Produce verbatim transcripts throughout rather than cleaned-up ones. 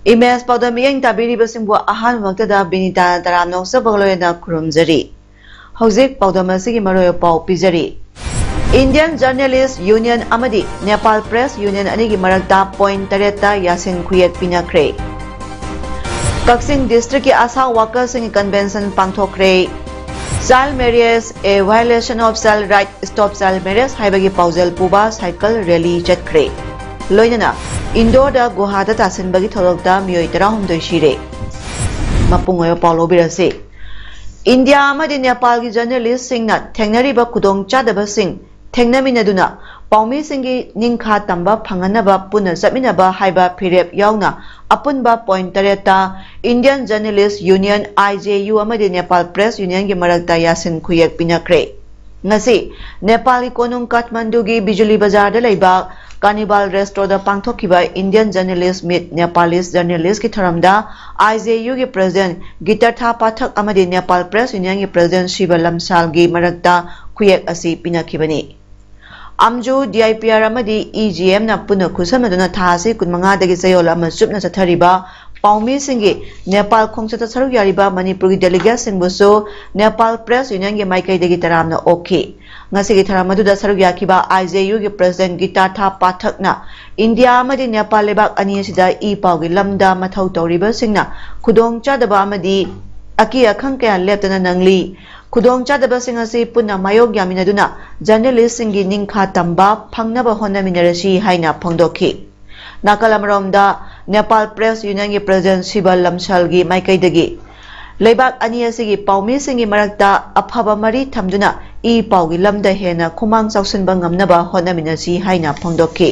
Image ꯄꯥꯎꯗꯝ ꯃꯤꯠꯌꯦꯡ ꯇꯥꯕꯤꯔꯤꯕꯁꯤꯡꯕꯨ ꯑꯍꯥꯟꯕꯃꯛꯇꯗ ꯕꯤꯅꯤꯇꯥꯅ ꯇꯔꯥꯝꯅ ꯑꯣꯛꯆꯕꯒ ꯂꯣꯏꯅꯅ ꯈꯨꯔꯨꯝꯖꯔꯤ꯫ ꯍꯧꯖꯤꯛ ꯄꯥꯎꯗꯝ ꯑꯁꯤꯒꯤ ꯃꯔꯨꯑꯣꯏꯕ ꯄꯥꯎ ꯄꯤꯖꯔꯤ꯫ Indian Journalist Union ꯑꯃꯗꯤ Nepal Press Union ꯑꯅꯤꯒꯤ ꯃꯔꯛꯇ ꯄꯣꯏꯟꯠ ꯇꯔꯦꯠꯇ ꯌꯥꯁꯤꯟ ꯈꯨꯌꯦꯛ ꯄꯤꯅꯈ꯭ꯔꯦ꯫ ꯀꯛꯆꯤꯡ ꯗꯤꯁꯇ꯭ꯔꯤꯛꯀꯤ ꯑꯁꯥ ꯋꯥꯀꯔꯁꯤꯡꯒꯤ convention ꯄꯥꯡꯊꯣꯛꯈ꯭ꯔꯦ꯫ Child marriage, a violation of child right, stop child marriage ꯍꯥꯏꯕꯒꯤ ꯄꯥꯎꯖꯦꯜ ꯄꯨꯕ ꯁꯥꯏꯀꯜ ꯔꯦꯂꯤ ꯆꯠꯈ꯭ꯔꯦ꯫ ꯂꯣꯏꯅꯅ ꯏꯟꯗꯣꯔꯗ ꯒꯨꯍꯥꯗ ꯇꯥꯁꯤꯟꯕꯒꯤ ꯊꯧꯗꯣꯛꯇ ꯃꯤꯑꯣꯏ ꯇꯔꯥꯍꯨꯝꯗꯣꯏ ꯁꯤꯔꯦ꯫ ꯃꯄꯨꯡ ꯑꯣꯏꯕ ꯄꯥꯎ ꯂꯧꯕꯤꯔꯁꯤ꯫ ꯏꯟꯗꯤꯌꯥ ꯑꯃꯗꯤ ꯅꯦꯄꯥꯜꯒꯤ ꯖꯔꯅꯦꯂꯤꯁꯁꯤꯡꯅ ꯊꯦꯡꯅꯔꯤꯕ ꯈꯨꯗꯣꯡꯆꯥꯗꯕꯁꯤꯡ ꯊꯦꯡꯅꯃꯤꯟꯅꯗꯨꯅ ꯄꯥꯎꯃꯤꯁꯤꯡꯒꯤ ꯅꯤꯡꯈꯥ ꯇꯝꯕ ꯐꯪꯍꯟꯅꯕ ꯄꯨꯟꯅ ꯆꯠꯃꯤꯟꯅꯕ ꯍꯥꯏꯕ ꯐꯤꯔꯦꯞ ꯌꯥꯎꯅ ꯑꯄꯨꯟꯕ ꯄꯣꯏꯟꯠ ꯇꯔꯦꯠꯇ Indian Journalist Union, I J U, ꯑꯃꯗꯤ Nepal Press Unionꯒꯤ ꯃꯔꯛꯇ ꯌꯥꯁꯤꯟ ꯈꯨꯌꯦꯛ ꯄꯤꯅꯈ꯭ꯔꯦ꯫ ꯉꯁꯤ ꯅꯦꯄꯥꯜꯒꯤ ꯀꯣꯅꯨꯡ ꯀꯥꯊꯃꯟꯗꯨꯒꯤ ꯕꯤꯖꯨꯂꯤ ꯕꯖꯥꯔꯗ ꯂꯩꯕ ꯀꯥꯔꯅꯤꯚꯥꯜ ꯔꯦꯁꯇ꯭ꯔꯣꯗ ꯄꯥꯡꯊꯣꯛꯈꯤꯕ Indian Journalist Meet Nepalese Journalistꯀꯤ ꯊꯧꯔꯝꯗ I J Uꯒꯤ ꯄ꯭ꯔꯦꯁꯤꯗꯦꯟꯠ ꯒꯤꯇꯥꯔꯊꯥ ꯄꯥꯊꯛ ꯑꯃꯗꯤ Nepal Press Unionꯒꯤ ꯄ꯭ꯔꯦꯁꯤꯗꯦꯟꯠ ꯁꯤꯕ ꯂꯝꯁꯥꯜꯒꯤ ꯃꯔꯛꯇ ꯈꯨꯌꯦꯛ ꯑꯁꯤ ꯄꯤꯅꯈꯤꯕꯅꯤ꯫ ꯑꯝꯖꯨ, D I P R ꯑꯃꯗꯤ E G Mꯅ ꯄꯨꯟꯅ ꯈꯨꯠꯁꯝꯅꯗꯨꯅ ꯊꯥ ꯑꯁꯤ ꯀꯨꯟꯃꯉꯥꯗꯒꯤ ꯆꯌꯣꯜ ꯑꯃ ꯆꯨꯞꯅ ꯆꯠꯊꯔꯤꯕ ꯄꯥꯎꯃꯤꯁꯤꯡꯒꯤ ꯅꯦꯄꯥꯜ ꯈꯣꯡꯆꯠꯇ ꯁꯔꯨꯛ ꯌꯥꯔꯤꯕ ꯃꯅꯤꯄꯨꯔꯒꯤ ꯗꯦꯂꯤꯒꯦꯠꯁꯤꯡꯕꯨꯁꯨ Nepal Press Unionꯒꯤ ꯃꯥꯏꯀꯩꯗꯒꯤ ꯇꯔꯥꯝꯅ ꯑꯣꯛꯈꯤ꯫ ꯉꯁꯤꯒꯤ ꯊꯧꯔꯝ ꯑꯗꯨꯗ ꯁꯔꯨꯛ ꯌꯥꯈꯤꯕ I J Uꯒꯤ ꯄ꯭ꯔꯦꯁꯤꯗꯦꯟꯠ ꯒꯤꯇꯥꯔꯊꯥ ꯄꯥꯊꯛꯅ ꯏꯟꯗꯤꯌꯥ ꯑꯃꯗꯤ ꯅꯦꯄꯥꯜ ꯂꯩꯕꯥꯛ ꯑꯅꯤ ꯑꯁꯤꯗ ꯏ ꯄꯥꯎꯒꯤ ꯂꯝꯗ ꯃꯊꯧ ꯇꯧꯔꯤꯕꯁꯤꯡꯅ ꯈꯨꯗꯣꯡꯆꯥꯗꯕ ꯑꯃꯗꯤ ꯑꯀꯤ ꯑꯈꯪ ꯀꯌꯥ ꯂꯦꯞꯇꯅ ꯅꯪꯂꯤ꯫ ꯈꯨꯗꯣꯡꯆꯥꯗꯕꯁꯤꯡ ꯑꯁꯤ ꯄꯨꯟꯅ ꯃꯥꯌꯣꯛ ꯌꯥꯃꯤꯟꯅꯗꯨꯅ ꯖꯔꯅꯦꯂꯤꯁꯁꯤꯡꯒꯤ ꯅꯤꯡꯈꯥ ꯇꯝꯕ ꯐꯪꯅꯕ ꯍꯣꯠꯅꯃꯤꯟꯅꯔꯁꯤ ꯍꯥꯏꯅ ꯐꯣꯡꯗꯣꯛꯈꯤ꯫ ꯅꯥꯀꯜ ꯑꯃꯔꯣꯝꯗ ꯅꯦꯄꯥꯜ ꯄ꯭ꯔꯦꯁ ꯌꯨꯅꯤꯌꯟꯒꯤ ꯄ꯭ꯔꯦꯁꯤꯗꯦꯟꯠ ꯁꯤꯕ ꯂꯝꯁꯥꯜꯒꯤ ꯃꯥꯏꯀꯩꯗꯒꯤ ꯂꯩꯕꯥꯛ ꯑꯅꯤ ꯑꯁꯤꯒꯤ ꯄꯥꯎꯃꯤꯁꯤꯡꯒꯤ ꯃꯔꯛꯇ ꯑꯐꯕ ꯃꯔꯤ ꯊꯝꯗꯨꯅ ꯏ ꯄꯥꯎꯒꯤ ꯂꯝꯗ ꯍꯦꯟꯅ ꯈꯨꯃꯥꯡ ꯆꯥꯎꯁꯤꯟꯕ ꯉꯝꯅꯕ ꯍꯣꯠꯅꯃꯤꯟꯅꯁꯤ ꯍꯥꯏꯅ ꯐꯣꯡꯗꯣꯛꯈꯤ꯫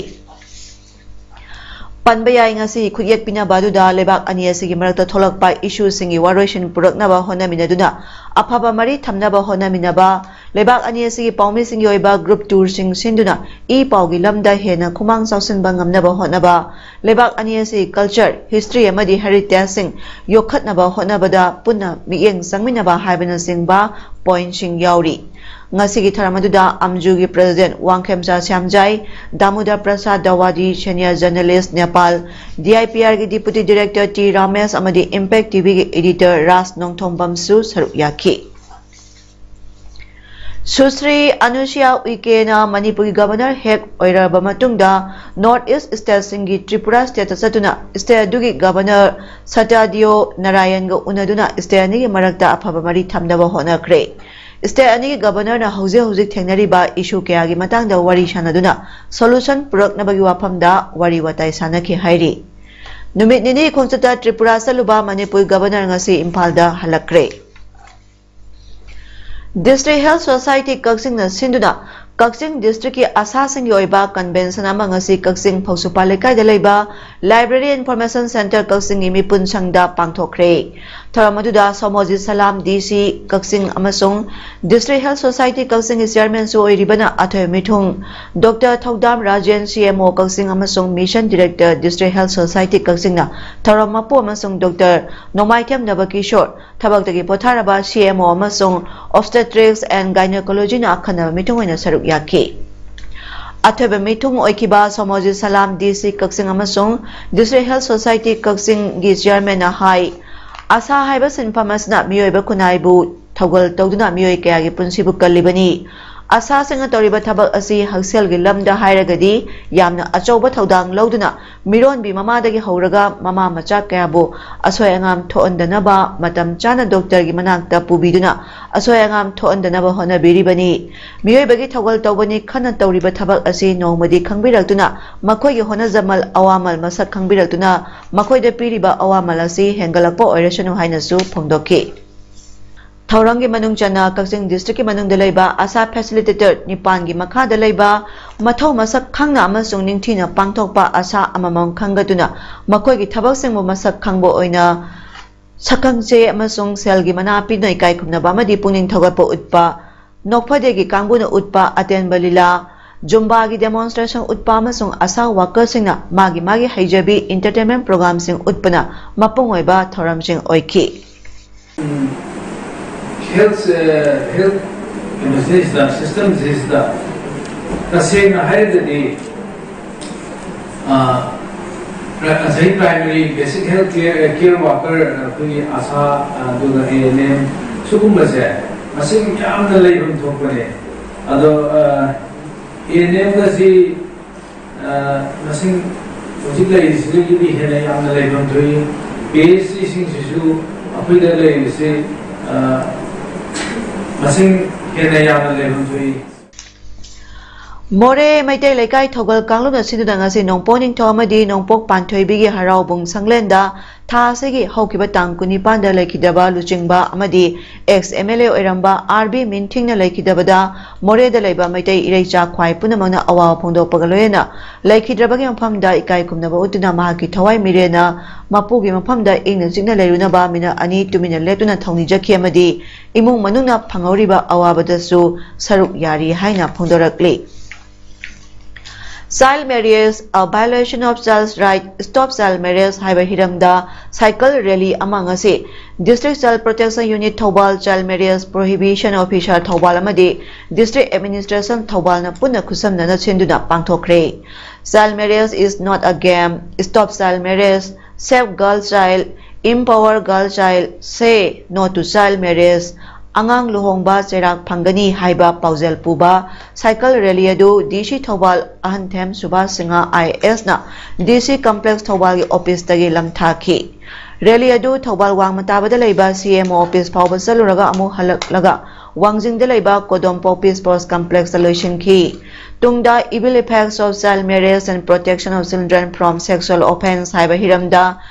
ꯄꯟꯕ ꯌꯥꯏ꯫ ꯉꯁꯤ ꯈꯨꯠꯌꯦꯛ ꯄꯤꯅꯕ ꯑꯗꯨꯗ ꯂꯩꯕꯥꯛ ꯑꯅꯤ ꯑꯁꯤꯒꯤ ꯃꯔꯛꯇ ꯊꯣꯛꯂꯛꯄ ꯏꯁꯨꯁꯤꯡꯒꯤ ꯋꯥꯔꯣꯏꯁꯤꯟ ꯄꯨꯔꯛꯅꯕ ꯍꯣꯠꯅꯃꯤꯟꯅꯗꯨꯅ ꯑꯐꯕ ꯃꯔꯤ ꯊꯝꯅꯕ ꯍꯣꯠꯅꯃꯤꯟꯅꯕ, ꯂꯩꯕꯥꯛ ꯑꯅꯤ ꯑꯁꯤꯒꯤ ꯄꯥꯎꯃꯤꯁꯤꯡꯒꯤ ꯑꯣꯏꯕ ꯒ꯭ꯔꯨꯞ ꯇꯨꯔꯁꯤꯡ ꯁꯤꯟꯗꯨꯅ ꯏ ꯄꯥꯎꯒꯤ ꯂꯝꯗ ꯍꯦꯟꯅ ꯈꯨꯃꯥꯡ ꯆꯥꯎꯁꯤꯟꯕ ꯉꯝꯅꯕ ꯍꯣꯠꯅꯕ, ꯂꯩꯕꯥꯛ ꯑꯅꯤ ꯑꯁꯤꯒꯤ ꯀꯜꯆꯔ, ꯍꯤꯁꯇ꯭ꯔꯤ ꯑꯃꯗꯤ ꯍꯦꯔꯤꯇꯦꯖꯁꯤꯡ ꯌꯣꯛꯈꯠꯅꯕ ꯍꯣꯠꯅꯕꯗ ꯄꯨꯟꯅ ꯃꯤꯠꯌꯦꯡ ꯆꯪꯃꯤꯟꯅꯕ ꯍꯥꯏꯕꯅꯆꯤꯡꯕ ꯄꯣꯏꯟꯠꯁꯤꯡ ꯌꯥꯎꯔꯤ꯫ ꯉꯁꯤꯒꯤ ꯊꯧꯔꯝ ꯑꯗꯨꯗ ꯑꯝꯖꯨꯒꯤ president Wangkhemcha Shyamjai, Damodar Prasad Dawadi, senior journalist Nepal, D I P ꯑꯥꯔꯒꯤ ꯗꯤꯄꯨꯇꯤ ꯗꯤꯔꯦꯛꯇꯔ ꯇꯤ ꯔꯥꯃꯦꯁ ꯑꯃꯗꯤ ꯏꯝꯄꯦꯛ ꯇꯤꯚꯤꯒꯤ ꯏꯗꯤꯇꯔ ꯔꯥꯖ ꯅꯣꯡꯊꯣꯝꯕꯝꯁꯨ ꯁꯔꯨꯛ ꯌꯥꯈꯤ꯫ ꯁꯨꯁ꯭ꯔꯤ ꯑꯅꯨꯁ꯭ꯌꯥ ꯎꯏꯀꯦꯅ ꯃꯅꯤꯄꯨꯔꯒꯤ ꯒꯕꯔꯅꯔ ꯍꯦꯛ ꯑꯣꯏꯔꯕ ꯃꯇꯨꯡꯗ ꯅꯣꯔꯠ ꯏꯁ꯭ꯠ ꯁ꯭ꯇꯦꯠꯁꯤꯡꯒꯤ ꯇ꯭ꯔꯤꯄꯨꯔꯥ ꯁ꯭ꯇꯦꯠꯇ ꯆꯠꯇꯨꯅ ꯁ꯭ꯇꯦꯠ ꯑꯗꯨꯒꯤ ꯒꯕꯔꯅꯔ ꯁꯇ꯭ꯌꯗꯤꯌꯣ ꯅꯥꯔꯥꯌꯟꯒ ꯎꯅꯗꯨꯅ ꯁ꯭ꯇꯦꯠ ꯑꯅꯤꯒꯤ ꯃꯔꯛꯇ ꯑꯐꯕ ꯃꯔꯤ ꯊꯝꯅꯕ ꯍꯣꯠꯅꯈ꯭ꯔꯦ꯫ ꯁ꯭ꯇꯦꯠ ꯑꯅꯤꯒꯤ ꯒꯕꯔꯅꯔꯅ ꯍꯧꯖꯤꯛ ꯍꯧꯖꯤꯛ ꯊꯦꯡꯅꯔꯤꯕ ꯏꯁꯨ ꯀꯌꯥꯒꯤ ꯃꯇꯥꯡꯗ ꯋꯥꯔꯤ ꯁꯥꯟꯅꯗꯨꯅ ꯁꯣꯂꯨꯁꯟ ꯄꯨꯔꯛꯅꯕꯒꯤ ꯋꯥꯐꯝꯗ ꯋꯥꯔꯤ ꯋꯥꯇꯥꯏ ꯁꯥꯟꯅꯈꯤ ꯍꯥꯏꯔꯤ꯫ ꯅꯨꯃꯤꯠ ꯅꯤꯅꯤ ꯈꯣꯡꯆꯠꯇ ꯇ꯭ꯔꯤꯄꯨꯔꯥ ꯆꯠꯂꯨꯕ ꯃꯅꯤꯄꯨꯔ ꯒꯕꯔꯅꯔ ꯉꯁꯤ ꯏꯝꯐꯥꯜꯗ ꯍꯜꯂꯛꯈ꯭ꯔꯦ꯫ ꯗꯤꯁꯇ꯭ꯔꯤꯛ ꯍꯦꯜꯊ ꯁꯣꯁꯥꯏꯇꯤ ꯀꯛꯆꯤꯡꯅ ꯁꯤꯟꯗꯨꯅ ꯀꯛꯆꯤꯡ ꯗꯤꯁꯇ꯭ꯔꯤꯛꯀꯤ ꯑꯁꯥꯁꯤꯡꯒꯤ ꯑꯣꯏꯕ ꯀꯟꯚꯦꯟꯁꯟ ꯑꯃ ꯉꯁꯤ ꯀꯛꯆꯤꯡ ꯐꯧꯁꯨꯄꯥ ꯂꯩꯀꯥꯏꯗ ꯂꯩꯕ ꯂꯥꯏꯕ꯭ꯔꯦꯔꯤ ꯏꯟꯐꯣꯔꯃꯦꯁꯟ ꯁꯦꯟꯇꯔ ꯀꯛꯆꯤꯡꯒꯤ ꯃꯤꯄꯨꯟ ꯁꯪꯗ ꯄꯥꯡꯊꯣꯛꯈ꯭ꯔꯦ꯫ ꯊꯧꯔꯝ ꯑꯗꯨꯗ ꯁꯣꯃꯣꯖꯤꯠ ꯁꯂꯥꯝ, ꯗꯤ ꯁꯤ ꯀꯛꯆꯤꯡ ꯑꯃꯁꯨꯡ ꯗꯤꯁꯇ꯭ꯔꯤꯛ ꯍꯦꯜꯊ ꯁꯣꯁꯥꯏꯇꯤ ꯀꯛꯆꯤꯡꯒꯤ ꯆꯤꯌꯔꯃꯦꯟꯁꯨ ꯑꯣꯏꯔꯤꯕꯅ ꯑꯊꯣꯏꯕ ꯃꯤꯊꯨꯡ ꯗꯣꯛꯇꯔ ꯊꯧꯗꯥꯝ ꯔꯥꯖꯦꯟ, ꯁꯤ ꯑꯦꯝ ꯑꯣ ꯀꯛꯆꯤꯡ ꯑꯃꯁꯨꯡ mission director district health society ꯀꯛꯆꯤꯡꯅ ꯊꯧꯔꯝ ꯃꯄꯨ ꯑꯃꯁꯨꯡ ꯗꯣꯛꯇꯔ ꯅꯣꯡꯃꯥꯏꯊꯦꯝ ꯅꯕꯀꯤꯁꯣꯔ, ꯊꯕꯛꯇꯒꯤ ꯄꯣꯊꯥꯔꯕ ꯁꯤ ꯑꯦꯝ ꯑꯣ ꯑꯃꯁꯨꯡ Obstetrics and Gynecologyꯅ ꯑꯈꯟꯅꯕ ꯃꯤꯊꯨꯡ ꯑꯣꯏꯅ ꯁꯔꯨꯛ ꯌꯥꯈꯤ꯫ ꯑꯊꯣꯏꯕ ꯃꯤꯊꯨꯡ ꯑꯣꯏꯈꯤꯕ ꯁꯣꯃꯣꯖꯤꯠ ꯁꯂꯥꯝ, ꯗꯤ ꯁꯤ ꯀꯛꯆꯤꯡ ꯑꯃꯁꯨꯡ ꯗꯤꯁꯇ꯭ꯔꯤꯛ ꯍꯦꯜꯊ ꯁꯣꯁꯥꯏꯇꯤ ꯀꯛꯆꯤꯡꯒꯤ ꯆꯤꯌꯔꯃꯦꯟꯅ ꯍꯥꯏ, ꯑꯁꯥ ꯍꯥꯏꯕ ꯁꯤꯟꯐꯝ ꯑꯁꯤꯅ ꯃꯤꯑꯣꯏꯕ ꯈꯨꯟꯅꯥꯏꯕꯨ ꯊꯧꯒꯜ ꯇꯧꯗꯨꯅ ꯃꯤꯑꯣꯏ ꯀꯌꯥꯒꯤ ꯄꯨꯟꯁꯤꯕꯨ ꯀꯜꯂꯤꯕꯅꯤ꯫ ꯑꯁꯥꯁꯤꯡꯅ ꯇꯧꯔꯤꯕ ꯊꯕꯛ ꯑꯁꯤ ꯍꯛꯁꯦꯜꯒꯤ ꯂꯝꯗ ꯍꯥꯏꯔꯒꯗꯤ ꯌꯥꯝꯅ ꯑꯆꯧꯕ ꯊꯧꯗꯥꯡ ꯂꯧꯗꯨꯅ ꯃꯤꯔꯣꯟꯕꯤ ꯃꯃꯥꯗꯒꯤ ꯍꯧꯔꯒ ꯃꯃꯥ ꯃꯆꯥ ꯀꯌꯥꯕꯨ ꯑꯁꯣꯏ ꯑꯉꯥꯝ ꯊꯣꯛꯍꯟꯗꯅꯕ ꯃꯇꯝ ꯆꯥꯅ ꯗꯣꯛꯇꯔꯒꯤ ꯃꯅꯥꯛꯇ ꯄꯨꯕꯤꯗꯨꯅ ꯑꯁꯣꯏ ꯑꯉꯥꯝ ꯊꯣꯛꯍꯟꯗꯅꯕ ꯍꯣꯠꯅꯕꯤꯔꯤꯕꯅꯤ꯫ ꯃꯤꯑꯣꯏꯕꯒꯤ ꯊꯧꯒꯜ ꯇꯧꯕꯅꯤ ꯈꯟꯅ ꯇꯧꯔꯤꯕ ꯊꯕꯛ ꯑꯁꯤ ꯅꯣꯡꯃꯗꯤ ꯈꯪꯕꯤꯔꯛꯇꯨꯅ ꯃꯈꯣꯏꯒꯤ ꯍꯣꯠꯅꯖꯃꯜ ꯑꯋꯥꯃꯜ ꯃꯁꯛ ꯈꯪꯕꯤꯔꯛꯇꯨꯅ ꯃꯈꯣꯏꯗ ꯄꯤꯔꯤꯕ ꯑꯋꯥꯃꯜ ꯑꯁꯤ ꯍꯦꯟꯒꯠꯂꯛꯄ ꯑꯣꯏꯔꯁꯅꯨ ꯍꯥꯏꯅꯁꯨ ꯐꯣꯡꯗꯣꯛꯈꯤ꯫ ꯊꯧꯔꯝꯒꯤ ꯃꯅꯨꯡ ꯆꯟꯅ ꯀꯛꯆꯤꯡ ꯗꯤꯁꯇ꯭ꯔꯤꯛꯀꯤ ꯃꯅꯨꯡꯗ ꯂꯩꯕ ꯑꯥꯁꯥ ꯐꯦꯁꯤꯂꯤꯇꯦꯇꯔ ꯅꯤꯄꯥꯟꯒꯤ ꯃꯈꯥꯗ ꯂꯩꯕ ꯃꯊꯧ ꯃꯁꯛ ꯈꯪꯅ ꯑꯃꯁꯨꯡ ꯅꯤꯡꯊꯤꯅ ꯄꯥꯡꯊꯣꯛꯄ ꯑꯥꯁꯥ ꯑꯃꯃꯝ ꯈꯟꯒꯠꯇꯨꯅ ꯃꯈꯣꯏꯒꯤ ꯊꯕꯛꯁꯤꯡꯕꯨ ꯃꯁꯛ ꯈꯪꯕ ꯑꯣꯏꯅ ꯁꯛꯈꯪꯆꯦ ꯑꯃꯁꯨꯡ ꯁꯦꯜꯒꯤ ꯃꯅꯥ ꯄꯤꯗꯨꯅ ꯏꯀꯥꯏ ꯈꯨꯝꯅꯕ ꯑꯃꯗꯤ ꯄꯨꯛꯅꯤꯡ ꯊꯧꯒꯠꯄ ꯎꯠꯄ, ꯅꯣꯛꯐꯗꯦꯒꯤ ꯀꯥꯡꯕꯨꯅ ꯎꯠꯄ ꯑꯇꯦꯟꯕ ꯂꯤꯂꯥ, ꯖꯨꯝꯕꯥꯒꯤ ꯗꯦꯃꯣꯟꯁꯇ꯭ꯔꯦꯁꯟ ꯎꯠꯄ ꯑꯃꯁꯨꯡ ꯑꯥꯁꯥ ꯋꯥꯀꯔꯁꯤꯡꯅ ꯃꯥꯒꯤ ꯃꯥꯒꯤ ꯍꯩꯖꯕꯤ ꯏꯟꯇꯔꯇꯦꯟꯃꯦꯟ ꯄ꯭ꯔꯣꯒ꯭ꯔꯥꯝꯁꯤꯡ ꯎꯠꯄꯅ ꯃꯄꯨꯡ ꯑꯣꯏꯕ ꯊꯧꯔꯝꯁꯤꯡ ꯑꯣꯏꯈꯤ꯫ ꯍꯦꯜꯊ ꯍꯦꯜꯊ ꯀꯩꯅꯣꯁꯤꯗꯩꯁꯤꯗ, ꯁꯤꯁꯇꯦꯝꯁꯤꯗꯩꯁꯤꯗ ꯇꯁꯦꯡꯅ ꯍꯥꯏꯔꯒꯗꯤ, ꯑ, ꯉꯁꯥꯏ primary basic health care care worker, ꯑꯩꯈꯣꯏꯒꯤ ꯑꯥꯁꯥ, ꯑꯗꯨꯒ ꯑꯦ ꯑꯦꯟ ꯑꯦꯝ, ꯁꯤꯒꯨꯝꯕꯁꯦ ꯃꯁꯤꯡ ꯌꯥꯝꯅ ꯂꯩꯐꯝ ꯊꯣꯛꯄꯅꯦ꯫ ꯑꯗꯣ ꯑꯦ ꯑꯦꯟ ꯑꯦꯝꯒꯁꯤ ꯃꯁꯤꯡ ꯍꯧꯖꯤꯛ ꯂꯩꯔꯤꯁꯤꯗꯒꯤꯗꯤ ꯍꯦꯟꯅ ꯌꯥꯝꯅ ꯂꯩꯐꯝ ꯊꯣꯛꯏ꯫ ꯄꯤ ꯑꯩꯆ ꯁꯤꯁꯤꯡꯁꯤꯁꯨ ꯑꯩꯈꯣꯏꯗ ꯂꯩꯔꯤꯁꯤ ꯃꯁꯤꯡ ꯍꯦꯟꯅ ꯌꯥꯝꯅ ꯂꯩꯐꯝ ꯊꯣꯛꯏ꯫ ꯃꯣꯔꯦ ꯃꯩꯇꯩ ꯂꯩꯀꯥꯏ ꯊꯧꯒꯜ ꯀꯥꯡꯂꯨꯞꯅ ꯁꯤꯟꯗꯨꯅ ꯉꯁꯤ ꯅꯣꯡꯄꯣꯛ ꯅꯤꯡꯊꯧ ꯑꯃꯗꯤ ꯅꯣꯡꯄꯣꯛ ꯄꯥꯟꯊꯣꯏꯕꯤꯒꯤ ꯍꯔꯥꯎꯕꯨꯡ ꯁꯪꯂꯦꯟꯗ ꯊꯥ ꯑꯁꯤꯒꯤ ꯍꯧꯈꯤꯕ ꯇꯥꯡ ꯀꯨꯟꯅꯤꯄꯥꯟꯗ ꯂꯩꯈꯤꯗꯕ ꯂꯨꯆꯤꯡꯕ ꯑꯃꯗꯤ ꯑꯦꯛꯁ ꯑꯦꯝ ꯑꯦꯜ ꯑꯦ ꯑꯣꯏꯔꯝꯕ ꯑꯥꯔ ꯕꯤ ꯃꯤꯟꯊꯤꯡꯅ ꯂꯩꯈꯤꯗꯕꯗ ꯃꯣꯔꯦꯗ ꯂꯩꯕ ꯃꯩꯇꯩ ꯏꯔꯩꯆꯥ ꯈ꯭ꯋꯥꯏ ꯄꯨꯝꯅꯃꯛꯅ ꯑꯋꯥꯕ ꯐꯣꯡꯗꯣꯛꯄꯒ ꯂꯣꯏꯅꯅ ꯂꯩꯈꯤꯗ꯭ꯔꯕꯒꯤ ꯃꯐꯝꯗ ꯏꯀꯥꯏ ꯈꯨꯝꯅꯕ ꯎꯠꯇꯨꯅ ꯃꯍꯥꯛꯀꯤ ꯊꯋꯥꯏ ꯃꯤꯔꯦꯟꯅ ꯃꯄꯨꯒꯤ ꯃꯐꯝꯗ ꯏꯪꯅ ꯆꯤꯛꯅ ꯂꯩꯔꯨꯅꯕ ꯃꯤꯅꯠ ꯑꯅꯤ ꯇꯨꯃꯤꯟꯅ ꯂꯦꯞꯇꯨꯅ ꯊꯧꯅꯤꯖꯈꯤ ꯑꯃꯗꯤ ꯏꯃꯨꯡ ꯃꯅꯨꯡꯅ ꯐꯪꯍꯧꯔꯤꯕ ꯑꯋꯥꯕꯗꯁꯨ ꯁꯔꯨꯛ ꯌꯥꯔꯤ ꯍꯥꯏꯅ ꯐꯣꯡꯗꯣꯔꯛꯂꯤ꯫ Child marriage, a violation of child's right, stop child marriage ꯍꯥꯏꯕ ꯍꯤꯔꯝꯗ ꯁꯥꯏꯀꯜ ꯔꯦꯂꯤ ꯑꯃ ꯉꯁꯤ District Child Protection Unit Thoubal, Child Marriage Prohibition Officer Thoubal ꯑꯃꯗꯤ District Administration ꯊꯧꯕꯥꯜꯅ ꯄꯨꯟꯅ ꯈꯨꯠꯁꯝꯅꯅ ꯁꯤꯟꯗꯨꯅ ꯄꯥꯡꯊꯣꯛꯈ꯭ꯔꯦ꯫ Child marriage is not a game, stop child marriage, save girl child, empower girl child, say no to child marriage, ꯑꯉꯥꯡ ꯂꯨꯍꯣꯡꯕ ꯆꯩꯔꯥꯛ ꯐꯪꯒꯅꯤ ꯍꯥꯏꯕ ꯄꯥꯎꯖꯦꯜ ꯄꯨꯕ ꯁꯥꯏꯀꯜ ꯔꯦꯂꯤ ꯑꯗꯨ ꯗꯤ ꯁꯤ ꯊꯧꯕꯥꯜ ꯑꯍꯟꯊꯦꯝ ꯁꯨꯕꯥꯁ ꯁꯤꯡꯍ ꯑꯥꯏ ꯑꯦ ꯑꯦꯁꯅ ꯗꯤ ꯁꯤ ꯀꯝꯄ꯭ꯂꯦꯛꯁ ꯊꯧꯕꯥꯜꯒꯤ ꯑꯣꯐꯤꯁꯇꯒꯤ ꯂꯪꯊꯥꯈꯤ꯫ ꯔꯦꯂꯤ ꯑꯗꯨ ꯊꯧꯕꯥꯜ ꯋꯥꯡꯃ ꯇꯥꯕꯗ ꯂꯩꯕ ꯁꯤ ꯑꯦꯝ ꯑꯣ ꯑꯣꯐꯤꯁ ꯐꯥꯎꯕ ꯆꯠꯂꯨꯔꯒ ꯑꯃꯨꯛ ꯍꯜꯂꯛꯂꯒ ꯋꯥꯡꯖꯤꯡꯗ ꯂꯩꯕ ꯀꯣꯗꯣꯝ ꯄꯣꯄꯤ ꯁ꯭ꯄꯣꯔꯠꯁ ꯀꯝꯄ꯭ꯂꯦꯛꯁꯇ ꯂꯣꯏꯁꯤꯟꯈꯤ꯫ ꯇꯨꯡꯗ Evil Effects of Child Marriage and Protection of Children from Sexual Offence ꯍꯥꯏꯕ ꯍꯤꯔꯝꯗ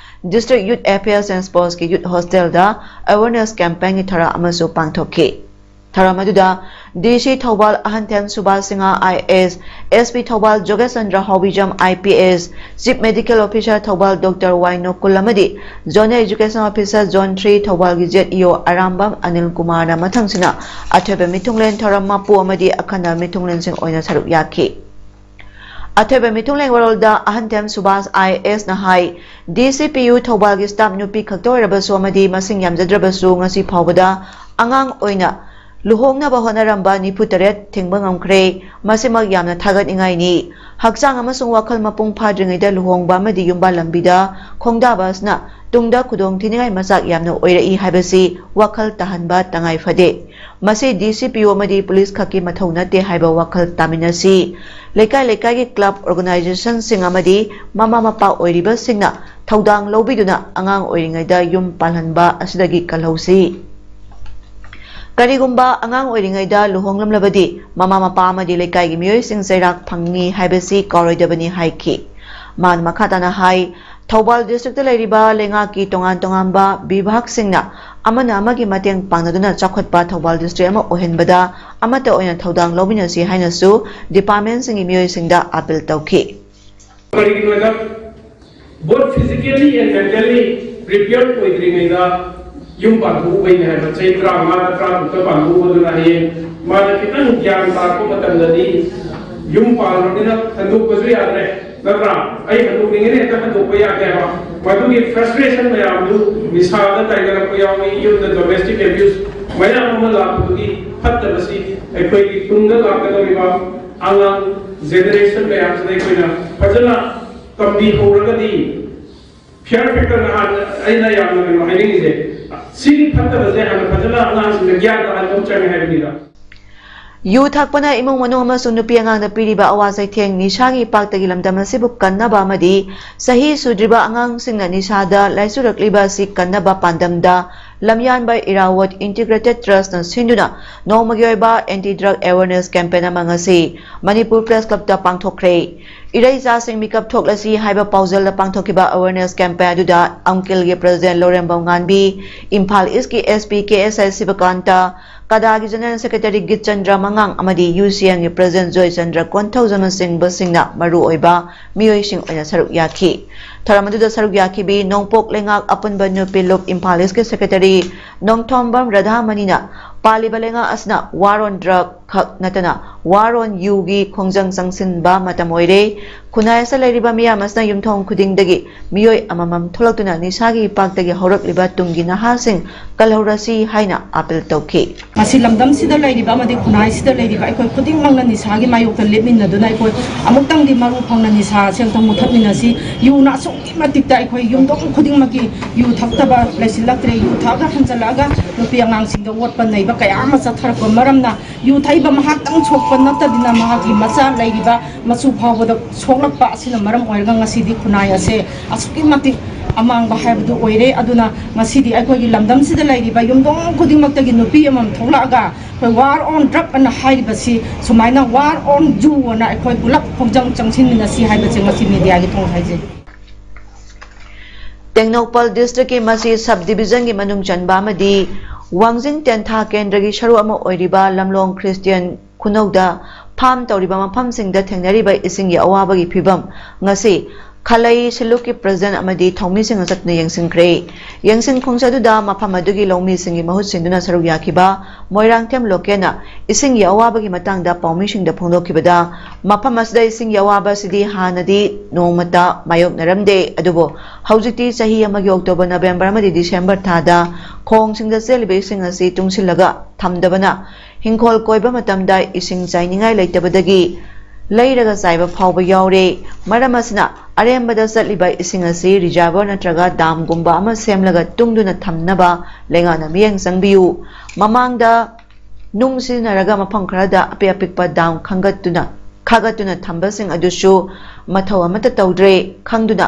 District Youth Affairs and Sports ꯀꯤ Youth Hostel ꯗ awareness campaign ꯒꯤ ꯊꯧꯔꯝ ꯑꯃꯁꯨ ꯄꯥꯡꯊꯣꯛꯈꯤ꯫ ꯊꯧꯔꯝ ꯑꯗꯨꯗ D C Thoubal ꯑꯍꯟꯊꯦꯝ Subhas Singh I A S, S P Thoubal ꯖꯣꯒꯦꯁ Chandra ꯍꯥꯎꯕꯤꯖꯝ I P S, Chief Medical Officer Thoubal Doctor ꯋꯥꯏ ꯅꯣꯀꯨꯜ ꯑꯃꯗꯤ Zonal Education Officer Zone three ꯊꯧꯕꯥꯜꯒꯤ Z E O Arambam Anil ꯀꯨꯃꯥꯔꯅ ꯃꯊꯪꯁꯤꯅ ꯑꯊꯣꯏꯕ ꯃꯤꯊꯨꯡꯂꯦꯟ ꯊꯧꯔꯝ ꯃꯄꯨ ꯑꯃꯗꯤ ꯑꯈꯟꯅꯕ ꯃꯤꯊꯨꯡꯂꯦꯟꯁꯤꯡ ꯑꯣꯏꯅ ꯁꯔꯨꯛ ꯌꯥꯈꯤ꯫ ꯑꯊꯣꯏꯕ ꯃꯤꯊꯨꯡꯂꯦꯟ ꯋꯥꯔꯣꯜꯗ ꯑꯍꯟꯊꯦꯝ ꯁꯨꯕꯥꯁ I A S ꯅ ꯍꯥꯏ, D C P U ꯊꯧꯕꯥꯜꯒꯤ staff ꯅꯨꯄꯤ ꯈꯛꯇ ꯑꯣꯏꯔꯕꯁꯨ ꯑꯃꯗꯤ ꯃꯁꯤꯡ ꯌꯥꯝꯖꯗ꯭ꯔꯕꯁꯨ ꯉꯁꯤ ꯐꯥꯎꯕꯗ ꯑꯉꯥꯡ ꯑꯣꯏꯅ ꯂꯨꯍꯣꯡꯅꯕ ꯍꯣꯠꯅꯔꯝꯕ ꯅꯤꯐꯨ ꯇꯔꯦꯠ ꯊꯤꯡꯕ ꯉꯝꯈ꯭ꯔꯦ꯫ ꯃꯁꯤꯃꯛ ꯌꯥꯝꯅ ꯊꯥꯒꯠꯅꯤꯡꯉꯥꯏꯅꯤ꯫ ꯍꯛꯆꯥꯡ ꯑꯃꯁꯨꯡ ꯋꯥꯈꯜ ꯃꯄꯨꯡ ꯐꯥꯗ꯭ꯔꯤꯉꯩꯗ ꯂꯨꯍꯣꯡꯕ ꯑꯃꯗꯤ ꯌꯨꯝꯕꯥꯜ ꯂꯝꯕꯤꯗ ꯈꯣꯡꯗꯥꯕ ꯑꯁꯤꯅ ꯇꯨꯡꯗ ꯈꯨꯗꯣꯡ ꯊꯤꯅꯤꯡꯉꯥꯏ ꯃꯆꯥꯛ ꯌꯥꯝꯅ ꯑꯣꯏꯔꯛꯏ ꯍꯥꯏꯕꯁꯤ ꯋꯥꯈꯜ ꯇꯥꯍꯟꯕ ꯇꯉꯥꯏ ꯐꯗꯦ꯫ ꯃꯁꯤ D C P U ꯑꯃꯗꯤ ꯄꯨꯂꯤꯁ ꯈꯛꯀꯤ ꯃꯊꯧ ꯅꯠꯇꯦ ꯍꯥꯏꯕ ꯋꯥꯈꯜ ꯇꯥꯃꯤꯟꯅꯁꯤ꯫ ꯂꯩꯀꯥꯏ ꯂꯩꯀꯥꯏꯒꯤ club organization ꯁꯤꯡ ꯑꯃꯗꯤ ꯃꯃꯥ ꯃꯄꯥ ꯑꯣꯏꯔꯤꯕꯁꯤꯡꯅ ꯊꯧꯗꯥꯡ ꯂꯧꯕꯤꯗꯨꯅ ꯑꯉꯥꯡ ꯑꯣꯏꯔꯤꯉꯩꯗ ꯌꯨꯝ ꯄꯥꯜꯍꯟꯕ ꯑꯁꯤꯗꯒꯤ ꯀꯜꯍꯧꯁꯤ꯫ ꯀꯔꯤꯒꯨꯝꯕ ꯑꯉꯥꯡ ꯑꯣꯏꯔꯤꯉꯩꯗ ꯂꯨꯍꯣꯡꯂꯝꯂꯕꯗꯤ ꯃꯃꯥ ꯃꯄꯥ ꯑꯃꯗꯤ ꯂꯩꯀꯥꯏꯒꯤ ꯃꯤꯑꯣꯏꯁꯤꯡ ꯆꯩꯔꯥꯛ ꯐꯪꯉꯤ ꯍꯥꯏꯕꯁꯤ ꯀꯥꯎꯔꯣꯏꯗꯕꯅꯤ ꯍꯥꯏꯈꯤ꯫ ꯃꯥꯅ ꯃꯈꯥ ꯇꯥꯅ ꯍꯥꯏ, ꯊꯧꯕꯥꯜ district ꯇ ꯂꯩꯔꯤꯕ ꯂꯩꯉꯥꯛꯀꯤ ꯇꯣꯉꯥꯟ ꯇꯣꯉꯥꯟꯕ ꯕꯤꯚꯥꯒꯁꯤꯡꯅ ꯑꯃꯅ ꯑꯃꯒꯤ ꯃꯇꯦꯡ ꯄꯥꯡꯅꯗꯨꯅ ꯆꯥꯎꯈꯠꯄ ꯊꯧꯕꯥꯜ district ꯑꯃ ꯑꯣꯏꯍꯟꯕꯗ ꯑꯃꯠꯇ ꯑꯣꯏꯅ ꯊꯧꯗꯥꯡ ꯂꯧꯃꯤꯟꯅꯁꯤ ꯍꯥꯏꯅꯁꯨ department ꯁꯤꯡꯒꯤ ꯃꯤꯑꯣꯏꯁꯤꯡꯗ appeal ꯇꯧꯈꯤ꯫ ꯀꯔꯤꯒꯤꯅꯣꯗ, both physically and mentally prepared ꯑꯣꯏꯗ꯭ꯔꯤꯉꯩꯗ ꯌꯨꯝ ꯄꯥꯟꯊꯣꯛꯎꯕꯩꯅꯦ ꯍꯥꯏꯕ꯫ ꯆꯍꯤ ꯇꯔꯥꯃꯉꯥ ꯇꯔꯥ ꯇꯔꯨꯛꯇ ꯄꯥꯟꯊꯣꯛꯎꯕꯗꯨꯅ ꯍꯌꯦꯡ ꯃꯥꯅ ꯈꯤꯇꯪ ꯒ꯭ꯌꯥꯟ ꯇꯥꯔꯛꯄ ꯃꯇꯝꯗꯗꯤ ꯌꯨꯝ ꯄꯥꯜꯂꯕꯅꯤꯅ ꯍꯟꯗꯣꯛꯄꯁꯨ ꯌꯥꯗ꯭ꯔꯦ, ꯅꯠꯇ꯭ꯔꯥ? ꯑꯩ ꯍꯟꯗꯣꯛꯅꯤꯡꯉꯦꯅ ꯍꯦꯛꯇ ꯍꯟꯗꯣꯛꯄ ꯌꯥꯗꯦ ꯍꯥꯏꯕ꯫ ꯃꯗꯨꯒꯤ frustration ꯃꯌꯥꯝꯗꯨ ꯅꯤꯁꯥꯗ ꯇꯥꯏꯅꯔꯛꯄ ꯌꯥꯎꯏ, ꯌꯨꯝꯗ domestic abuse ꯃꯌꯥꯝ ꯑꯃ ꯂꯥꯛꯄꯗꯨꯒꯤ ꯐꯠꯇꯕꯁꯤ ꯑꯩꯈꯣꯏꯒꯤ ꯇꯨꯡꯗ ꯂꯥꯛꯀꯗꯧꯔꯤꯕ ꯑꯉꯥꯡ generation ꯃꯌꯥꯝꯁꯤꯗ ꯑꯩꯈꯣꯏꯅ ꯐꯖꯅ ꯇꯝꯕꯤꯍꯧꯔꯒꯗꯤ fear factor ꯅꯍꯥꯟ ꯑꯩꯅ ꯌꯥꯝꯅ ꯀꯩꯅꯣ ꯍꯥꯏꯅꯤꯡꯉꯤꯁꯦ, ꯁꯤꯒꯤ ꯐꯠꯇꯕꯁꯦ ꯍꯥꯟꯅ ꯐꯖꯅ ꯑꯉꯥꯡꯁꯤꯡꯗ ꯒ꯭ꯌꯥꯟ ꯇꯥꯍꯟꯕ ꯑꯃ ꯆꯪꯉꯦ ꯍꯥꯏꯕꯅꯤꯗ꯫ ꯌꯨ ꯊꯛꯄꯅ ꯏꯃꯨꯡ ꯃꯅꯨꯡ ꯑꯃꯁꯨꯡ ꯅꯨꯄꯤ ꯑꯉꯥꯡꯗ ꯄꯤꯔꯤꯕ ꯑꯋꯥ ꯆꯩꯊꯦꯡ, ꯅꯤꯁꯥꯒꯤ ꯏꯄꯥꯛꯇꯒꯤ ꯂꯝꯗꯝ ꯑꯁꯤꯕꯨ ꯀꯟꯅꯕ ꯑꯃꯗꯤ ꯆꯍꯤ ꯁꯨꯗ꯭ꯔꯤꯕ ꯑꯉꯥꯡꯁꯤꯡꯅ ꯅꯤꯁꯥꯗ ꯂꯥꯏꯆꯨꯔꯛꯂꯤꯕ ꯑꯁꯤ ꯀꯟꯅꯕ ꯄꯥꯟꯗꯝꯗ ꯂꯝꯌꯥꯟꯕ ꯏꯔꯥꯋꯠ Integrated Trustꯅ ꯁꯤꯟꯗꯨꯅ ꯅꯣꯡꯃꯒꯤ ꯑꯣꯏꯕ Anti Drug Awareness Campaign ꯑꯃ ꯉꯁꯤ ꯃꯅꯤꯄꯨꯔ Press Clubꯇ ꯄꯥꯡꯊꯣꯛꯈ꯭ꯔꯦ꯫ ꯏꯔꯩꯆꯥꯁꯤꯡ ꯃꯤꯀꯞ ꯊꯣꯛꯂꯁꯤ ꯍꯥꯏꯕ ꯄꯥꯎꯖꯦꯜꯗ ꯄꯥꯡꯊꯣꯛꯈꯤꯕ awareness campaign ꯑꯗꯨꯗ ꯑꯪꯀꯤꯜꯒꯤ President ꯂꯧꯔꯦꯝꯕꯝ ꯉꯥꯟꯕꯤ, ꯏꯝꯐꯥꯜ Eastꯀꯤ SP ꯀꯦ ꯑꯦꯁ ꯑꯥꯏ ꯁꯤꯕꯀꯥꯟꯇ, ꯀꯗꯥꯒꯤ General Secretary ꯒꯤꯠꯆꯟꯗ꯭ꯔ ꯃꯉꯥꯡ ꯑꯃꯗꯤ ꯌꯨ ꯁꯤ ꯑꯦꯝꯒꯤ President ꯖꯣꯏꯆꯟꯗ꯭ꯔ ꯀꯣꯟꯊꯧꯖꯝꯅꯆꯤꯡꯕꯁꯤꯡꯅ ꯃꯔꯨ ꯑꯣꯏꯕ ꯃꯤꯑꯣꯏꯁꯤꯡ ꯑꯣꯏꯅ ꯁꯔꯨꯛ ꯌꯥꯈꯤ꯫ ꯊꯧꯔꯝ ꯑꯗꯨꯗ ꯁꯔꯨꯛ ꯌꯥꯈꯤꯕꯤ ꯅꯣꯡꯄꯣꯛ ꯂꯩꯉꯥꯛ ꯑꯄꯨꯟꯕ ꯅꯨꯄꯤ ꯂꯨꯞ ꯏꯝꯐꯥꯜ Eastꯀꯤ Secretary ꯅꯣꯡꯊꯣꯝꯕꯝ ꯔꯥꯙꯥꯃꯅꯤꯅ ꯄꯥꯜꯂꯤꯕ ꯂꯩꯉꯥꯛ ꯑꯁꯤꯅ War on Drug ꯈꯛ ꯅꯠꯇꯅ War on Uꯒꯤ ꯈꯣꯡꯖꯪ ꯆꯪꯁꯤꯟꯕ ꯃꯇꯝ ꯑꯣꯏꯔꯦ꯫ ꯈꯨꯟꯅꯥꯏ ꯑꯁꯤꯗ ꯂꯩꯔꯤꯕ ꯃꯤꯌꯥꯝ ꯑꯁꯤꯅ ꯌꯨꯝꯊꯣꯡ ꯈꯨꯗꯤꯡꯗꯒꯤ ꯃꯤꯑꯣꯏ ꯑꯃꯃꯝ ꯊꯣꯛꯂꯛꯇꯨꯅ ꯅꯤꯁꯥꯒꯤ ꯏꯄꯥꯛꯇꯒꯤ ꯍꯧꯔꯛꯂꯤꯕ ꯇꯨꯡꯒꯤ ꯅꯍꯥꯁꯤꯡ ꯀꯜꯍꯧꯔꯁꯤ ꯍꯥꯏꯅ appeal ꯇꯧꯈꯤ꯫ ꯉꯁꯤ ꯂꯝꯗꯝꯁꯤꯗ ꯂꯩꯔꯤꯕ ꯑꯃꯗꯤ ꯈꯨꯟꯅꯥꯏꯁꯤꯗ ꯂꯩꯔꯤꯕ ꯑꯩꯈꯣꯏ ꯈꯨꯗꯤꯡꯃꯛꯅ ꯅꯤꯁꯥꯒꯤ ꯃꯥꯌꯣꯛꯇ ꯂꯦꯞꯃꯤꯟꯅꯗꯨꯅ ꯑꯩꯈꯣꯏ ꯑꯃꯨꯛꯇꯪꯗꯤ ꯃꯔꯨ ꯐꯪꯅ ꯅꯤꯁꯥꯁꯦ ꯑꯃꯨꯛꯇꯪ ꯃꯨꯊꯠꯃꯤꯟꯅꯁꯤ꯫ ꯌꯨꯅ ꯑꯁꯨꯛꯀꯤ ꯃꯇꯤꯛꯇ ꯑꯩꯈꯣꯏ ꯌꯨꯝꯊꯣꯡ ꯈꯨꯗꯤꯡꯃꯛꯀꯤ ꯌꯨ ꯊꯛꯇꯕ ꯂꯩꯁꯤꯜꯂꯛꯇ꯭ꯔꯦ꯫ ꯌꯨ ꯊꯛꯑꯒ ꯍꯟꯖꯜꯂꯛꯑꯒ ꯅꯨꯄꯤ ꯑꯉꯥꯡꯁꯤꯡꯗ ꯑꯣꯠꯄ ꯅꯩꯕ ꯀꯌꯥ ꯑꯃ ꯆꯠꯊꯔꯛꯄ ꯃꯔꯝꯅ ꯌꯨ ꯊꯛꯏꯕ ꯃꯍꯥꯛꯇꯪ ꯁꯣꯛꯄ ꯅꯠꯇꯗꯅ ꯃꯍꯥꯛꯀꯤ ꯃꯆꯥ ꯂꯩꯔꯤꯕ ꯃꯁꯨ ꯐꯥꯎꯕꯗ ꯁꯣꯛꯂꯛꯄ ꯑꯁꯤꯅ ꯃꯔꯝ ꯑꯣꯏꯔꯒ ꯉꯁꯤꯗꯤ ꯈꯨꯟꯅꯥꯏ ꯑꯁꯦ ꯑꯁꯨꯛꯀꯤ ꯃꯇꯤꯛ ꯑꯃꯥꯡꯕ ꯍꯥꯏꯕꯗꯨ ꯑꯣꯏꯔꯦ꯫ ꯑꯗꯨꯅ ꯉꯁꯤꯗꯤ ꯑꯩꯈꯣꯏꯒꯤ ꯂꯝꯗꯝꯁꯤꯗ ꯂꯩꯔꯤꯕ ꯌꯨꯝꯊꯣꯡ ꯈꯨꯗꯤꯡꯃꯛꯇꯒꯤ ꯅꯨꯄꯤ ꯑꯃꯃꯝ ꯊꯣꯛꯂꯛꯑꯒ ꯑꯩꯈꯣꯏ War on Drug ꯑꯅ ꯍꯥꯏꯔꯤꯕꯁꯤ ꯁꯨꯃꯥꯏꯅ War on You ꯑꯅ ꯑꯩꯈꯣꯏ ꯄꯨꯂꯞ ꯈꯣꯡꯖꯪ ꯆꯪꯁꯤꯟꯃꯤꯟꯅꯁꯤ ꯍꯥꯏꯕꯁꯦ ꯉꯁꯤ mediaꯒꯤ ꯊꯣꯡ ꯍꯥꯏꯖꯩ꯫ ꯇꯦꯡꯅꯧꯄꯜ districtꯀꯤ ꯃꯁꯤ sub divisionꯒꯤ ꯃꯅꯨꯡ ꯆꯟꯕ ꯑꯃꯗꯤ ꯋꯥꯡꯖꯤꯡ ꯇꯦꯟꯊꯥ ꯀꯦꯟꯗ꯭ꯔꯒꯤ ꯁꯔꯨꯛ ꯑꯃ ꯑꯣꯏꯔꯤꯕ ꯂꯝꯂꯣꯡ Christian ꯈꯨꯅꯧꯗ farm ꯇꯧꯔꯤꯕ ꯃꯐꯝꯁꯤꯡꯗ ꯊꯦꯡꯅꯔꯤꯕ ꯏꯁꯤꯡꯒꯤ ꯑꯋꯥꯕꯒꯤ ꯐꯤꯕꯝ ꯉꯁꯤ ꯈꯂꯩ ꯁꯤꯂꯨꯛꯀꯤ President ꯑꯃꯗꯤ ꯊꯧꯃꯤꯁꯤꯡꯅ ꯆꯠꯇꯨꯅ ꯌꯦꯡꯁꯤꯟꯈ꯭ꯔꯦ꯫ ꯌꯦꯡꯁꯤꯟ ꯈꯣꯡꯆꯠ ꯑꯗꯨꯗ ꯃꯐꯝ ꯑꯗꯨꯒꯤ ꯂꯧꯃꯤꯁꯤꯡꯒꯤ ꯃꯍꯨꯠ ꯁꯤꯟꯗꯨꯅ ꯁꯔꯨꯛ ꯌꯥꯈꯤꯕ ꯃꯣꯏꯔꯥꯡꯊꯦꯝ ꯂꯣꯀꯦꯜꯅ ꯏꯁꯤꯡꯒꯤ ꯑꯋꯥꯕꯒꯤ ꯃꯇꯥꯡꯗ ꯄꯥꯎꯃꯤꯁꯤꯡꯗ ꯐꯣꯡꯗꯣꯛꯈꯤꯕꯗ, ꯃꯐꯝ ꯑꯁꯤꯗ ꯏꯁꯤꯡꯒꯤ ꯑꯋꯥꯕ ꯑꯁꯤꯗꯤ ꯍꯥꯟꯅꯗꯤ ꯅꯣꯡꯃꯇ ꯃꯥꯌꯣꯛꯅꯔꯝꯗꯦ, ꯑꯗꯨꯕꯨ ꯍꯧꯖꯤꯛꯇꯤ ꯆꯍꯤ ꯑꯃꯒꯤ October, November ꯑꯃꯗꯤ December ꯊꯥꯗ ꯈꯣꯡꯁꯤꯡꯗ ꯆꯦꯜꯂꯤꯕ ꯏꯁꯤꯡ ꯑꯁꯤ ꯇꯨꯡꯁꯤꯜꯂꯒ ꯊꯝꯗꯕꯅ ꯍꯤꯡꯈꯣꯜ ꯀꯣꯏꯕ ꯃꯇꯝꯗ ꯏꯁꯤꯡ ꯆꯥꯏꯅꯤꯡꯉꯥꯏ ꯂꯩꯇꯕꯗꯒꯤ ꯂꯩꯔꯒ ꯆꯥꯏꯕ ꯐꯥꯎꯕ ꯌꯥꯎꯔꯦ꯫ ꯃꯔꯝ ꯑꯁꯤꯅ ꯑꯔꯦꯝꯕꯗ ꯆꯠꯂꯤꯕ ꯏꯁꯤꯡ ꯑꯁꯤ reservoir ꯅꯠꯇ꯭ꯔꯒ dam ꯒꯨꯝꯕ ꯑꯃ ꯁꯦꯝꯂꯒ ꯇꯨꯡꯗꯨꯅ ꯊꯝꯅꯕ ꯂꯩꯉꯥꯛꯅ ꯃꯤꯠꯌꯦꯡ ꯆꯪꯕꯤꯌꯨ꯫ ꯃꯃꯥꯡꯗ ꯅꯨꯡ ꯁꯤꯖꯤꯟꯅꯔꯒ ꯃꯐꯝ ꯈꯔꯗ ꯑꯄꯤꯛ ꯑꯄꯤꯛꯄ dam ꯈꯟꯒꯠꯇꯨꯅ, ꯈꯥꯒꯠꯇꯨꯅ ꯊꯝꯕꯁꯤꯡ ꯑꯗꯨꯁꯨ ꯃꯊꯧ ꯑꯃꯠꯇ ꯇꯧꯗ꯭ꯔꯦ꯫ ꯈꯪꯗꯨꯅ,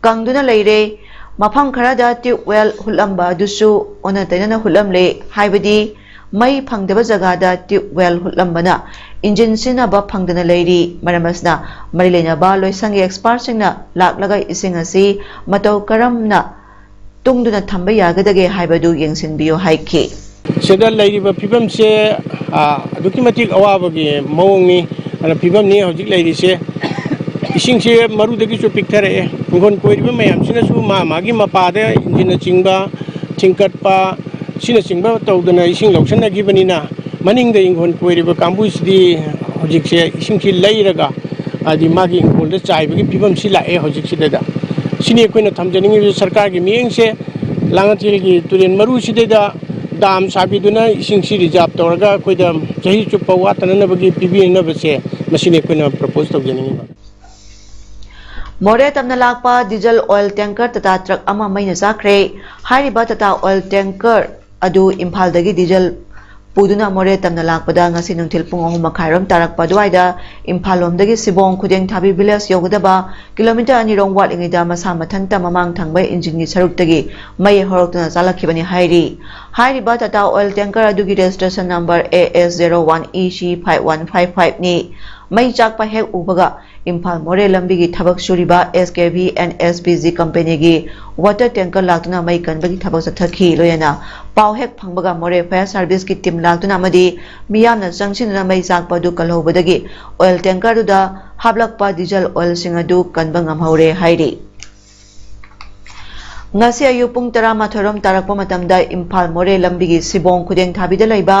ꯀꯪꯗꯨꯅ ꯂꯩꯔꯦ꯫ ꯃꯐꯝ ꯈꯔꯗ ꯇ꯭ꯌꯨꯕ ꯋꯦꯜ ꯍꯨꯠꯂꯝꯕ ꯑꯗꯨꯁꯨ ꯑꯣꯟꯅ ꯇꯩꯅꯅ ꯍꯨꯠꯂꯝꯂꯦ꯫ ꯍꯥꯏꯕꯗꯤ ꯃꯩ ꯐꯪꯗꯕ ꯖꯒꯥꯗ ꯇ꯭ꯌꯨꯕ ꯋꯦꯜ ꯍꯨꯠꯂꯝꯕꯅ ꯏꯟꯖꯤꯟ ꯁꯤꯖꯤꯟꯅꯕ ꯐꯪꯗꯅ ꯂꯩꯔꯤ꯫ ꯃꯔꯝ ꯑꯁꯤꯅ ꯃꯔꯤ ꯂꯩꯅꯕ ꯂꯣꯏꯁꯪꯒꯤ ꯑꯦꯛꯁꯄꯥꯔꯠꯁꯤꯡꯅ ꯂꯥꯛꯂꯒ ꯏꯁꯤꯡ ꯑꯁꯤ ꯃꯇꯧ ꯀꯔꯝꯅ ꯇꯨꯡꯗꯨꯅ ꯊꯝꯕ ꯌꯥꯒꯗꯒꯦ ꯍꯥꯏꯕꯗꯨ ꯌꯦꯡꯁꯤꯟꯕꯤꯌꯨ ꯍꯥꯏꯈꯤ꯫ ꯁꯤꯗ ꯂꯩꯔꯤꯕ ꯐꯤꯕꯝꯁꯦ, ꯑ, ꯑꯗꯨꯛꯀꯤ ꯃꯇꯤꯛ ꯑꯋꯥꯕꯒꯤ ꯃꯑꯣꯡꯅꯤ꯫ ꯑꯗꯨꯅ ꯐꯤꯕꯝꯅꯤ ꯍꯧꯖꯤꯛ ꯂꯩꯔꯤꯁꯦ꯫ ꯏꯁꯤꯡꯁꯦ ꯃꯔꯨꯗꯒꯤꯁꯨ ꯄꯤꯛꯊꯔꯛꯑꯦ꯫ ꯏꯪꯈꯣꯜ ꯀꯣꯏꯔꯤꯕ ꯃꯌꯥꯝꯁꯤꯅꯁꯨ ꯃꯥ ꯃꯥꯒꯤ ꯃꯄꯥꯗ ꯏꯟꯖꯤꯟꯅꯆꯤꯡꯕ ꯊꯤꯡꯀꯠꯄ, ꯁꯤꯅꯆꯤꯡꯕ ꯇꯧꯗꯅ ꯏꯁꯤꯡ ꯂꯧꯁꯤꯟꯅꯈꯤꯕꯅꯤꯅ, ꯃꯅꯤꯡꯗ ꯏꯪꯈꯣꯜ ꯀꯣꯏꯔꯤꯕ ꯀꯥꯡꯕꯨꯁꯤꯗꯤ ꯍꯧꯖꯤꯛꯁꯦ ꯏꯁꯤꯡꯁꯤ ꯂꯩꯔꯒ, ꯍꯥꯏꯗꯤ ꯃꯥꯒꯤ ꯏꯪꯈꯣꯜꯗ ꯆꯥꯏꯕꯒꯤ ꯐꯤꯕꯝꯁꯤ ꯂꯥꯛꯑꯦ ꯍꯧꯖꯤꯛꯁꯤꯗꯩꯗ꯫ ꯁꯤꯅꯤ ꯑꯩꯈꯣꯏꯅ ꯊꯝꯖꯅꯤꯡꯉꯤꯕ ꯁꯔꯀꯥꯔꯒꯤ ꯃꯤꯠꯌꯦꯡꯁꯦ꯫ ꯂꯥꯡꯉꯊꯦꯜꯒꯤ ꯇꯨꯔꯦꯜ ꯃꯔꯨꯁꯤꯗꯩꯗ ꯗꯥꯝ ꯁꯥꯕꯤꯗꯨꯅ ꯏꯁꯤꯡꯁꯤ ꯔꯤꯖꯥꯔꯚ ꯇꯧꯔꯒ ꯑꯩꯈꯣꯏꯗ ꯆꯍꯤ ꯆꯨꯞꯄ ꯋꯥꯠꯇꯅꯅꯕꯒꯤ ꯄꯤꯕꯤꯅꯕꯁꯦ, ꯃꯁꯤꯅꯤ ꯑꯩꯈꯣꯏꯅ ꯄ꯭ꯔꯄꯣꯖ ꯇꯧꯖꯅꯤꯡꯉꯤꯕ꯫ ꯃꯣꯔꯦ ꯇꯝꯅ ꯂꯥꯛꯄ diesel oil tanker Tata truck ꯑꯃ ꯃꯩꯅ ꯆꯥꯛꯈ꯭ꯔꯦ꯫ ꯍꯥꯏꯔꯤꯕ ꯇꯥꯇꯥ ꯑꯣꯏꯜ ꯇꯦꯡꯀꯔ ꯑꯗꯨ ꯏꯝꯐꯥꯜꯗꯒꯤ ꯗꯤꯖꯜ ꯄꯨꯗꯨꯅ ꯃꯣꯔꯦ ꯇꯝꯅ ꯂꯥꯛꯄꯗ ꯉꯁꯤ ꯅꯨꯡꯊꯤꯜ ꯄꯨꯡ ꯑꯍꯨꯝ ꯃꯈꯥꯏꯔꯣꯝ ꯇꯥꯔꯛꯄ ꯑꯗꯨꯋꯥꯏꯗ ꯏꯝꯐꯥꯜ ꯂꯣꯝꯗꯒꯤ ꯁꯤꯕꯣꯡ ꯈꯨꯗꯦꯡ ꯊꯥꯕꯤ ꯚꯤꯂꯦꯖ ꯌꯧꯒꯗꯕ ꯀꯤꯂꯣꯃꯤꯇꯔ ꯑꯅꯤꯔꯣꯝ ꯋꯥꯠꯂꯤꯉꯩꯗ ꯃꯁꯥ ꯃꯊꯟꯇ ꯃꯃꯥꯡ ꯊꯪꯕ ꯏꯟꯖꯤꯟꯒꯤ ꯁꯔꯨꯛꯇꯒꯤ ꯃꯩ ꯍꯧꯔꯛꯇꯨꯅ ꯆꯥꯂꯛꯈꯤꯕꯅꯤ ꯍꯥꯏꯔꯤ꯫ ꯍꯥꯏꯔꯤꯕ ꯇꯥꯇꯥ ꯑꯣꯏꯜ ꯇꯦꯡꯀꯔ ꯑꯗꯨꯒꯤ registration number A S zero one E C five one five five ꯅꯤ꯫ ꯃꯩ ꯆꯥꯛꯄ ꯍꯦꯛ ꯎꯕꯒ ꯏꯝꯐꯥꯜ ꯃꯣꯔꯦ ꯂꯝꯕꯤꯒꯤ ꯊꯕꯛ ꯁꯨꯔꯤꯕ S K V and S P G ꯀꯝꯄꯦꯅꯤꯒꯤ ꯋꯥꯇꯔ ꯇꯦꯡꯀꯔ ꯂꯥꯛꯇꯨꯅ ꯃꯩ ꯀꯟꯕꯒꯤ ꯊꯕꯛ ꯆꯠꯊꯈꯤ꯫ ꯂꯣꯏꯅꯅ ꯄꯥꯎ ꯍꯦꯛ ꯐꯪꯕꯒ ꯃꯣꯔꯦ ꯐꯥꯌꯔ ꯁꯥꯔꯚꯤꯁꯀꯤ ꯇꯤꯝ ꯂꯥꯛꯇꯨꯅ ꯑꯃꯗꯤ ꯃꯤꯌꯥꯝꯅ ꯆꯪꯁꯤꯟꯗꯨꯅ ꯃꯩ ꯆꯥꯛꯄ ꯑꯗꯨ ꯀꯜꯍꯧꯕꯗꯒꯤ ꯑꯣꯏꯜ ꯇꯦꯡꯀꯔꯗꯨꯗ ꯍꯥꯞꯂꯛꯄ ꯗꯤꯖꯜ ꯑꯣꯏꯜꯁꯤꯡ ꯑꯗꯨ ꯀꯟꯕ ꯉꯝꯍꯧꯔꯦ ꯍꯥꯏꯔꯤ꯫ ꯉꯁꯤ ꯑꯌꯨꯛ ꯄꯨꯡ ꯇꯔꯥꯃꯥꯊꯣꯏꯔꯣꯝ ꯇꯥꯔꯛꯄ ꯃꯇꯝꯗ ꯏꯝꯐꯥꯜ ꯃꯣꯔꯦ ꯂꯝꯕꯤꯒꯤ ꯁꯤꯕꯣꯡ ꯈꯨꯗꯦꯡ ꯊꯥꯕꯤꯗ ꯂꯩꯕ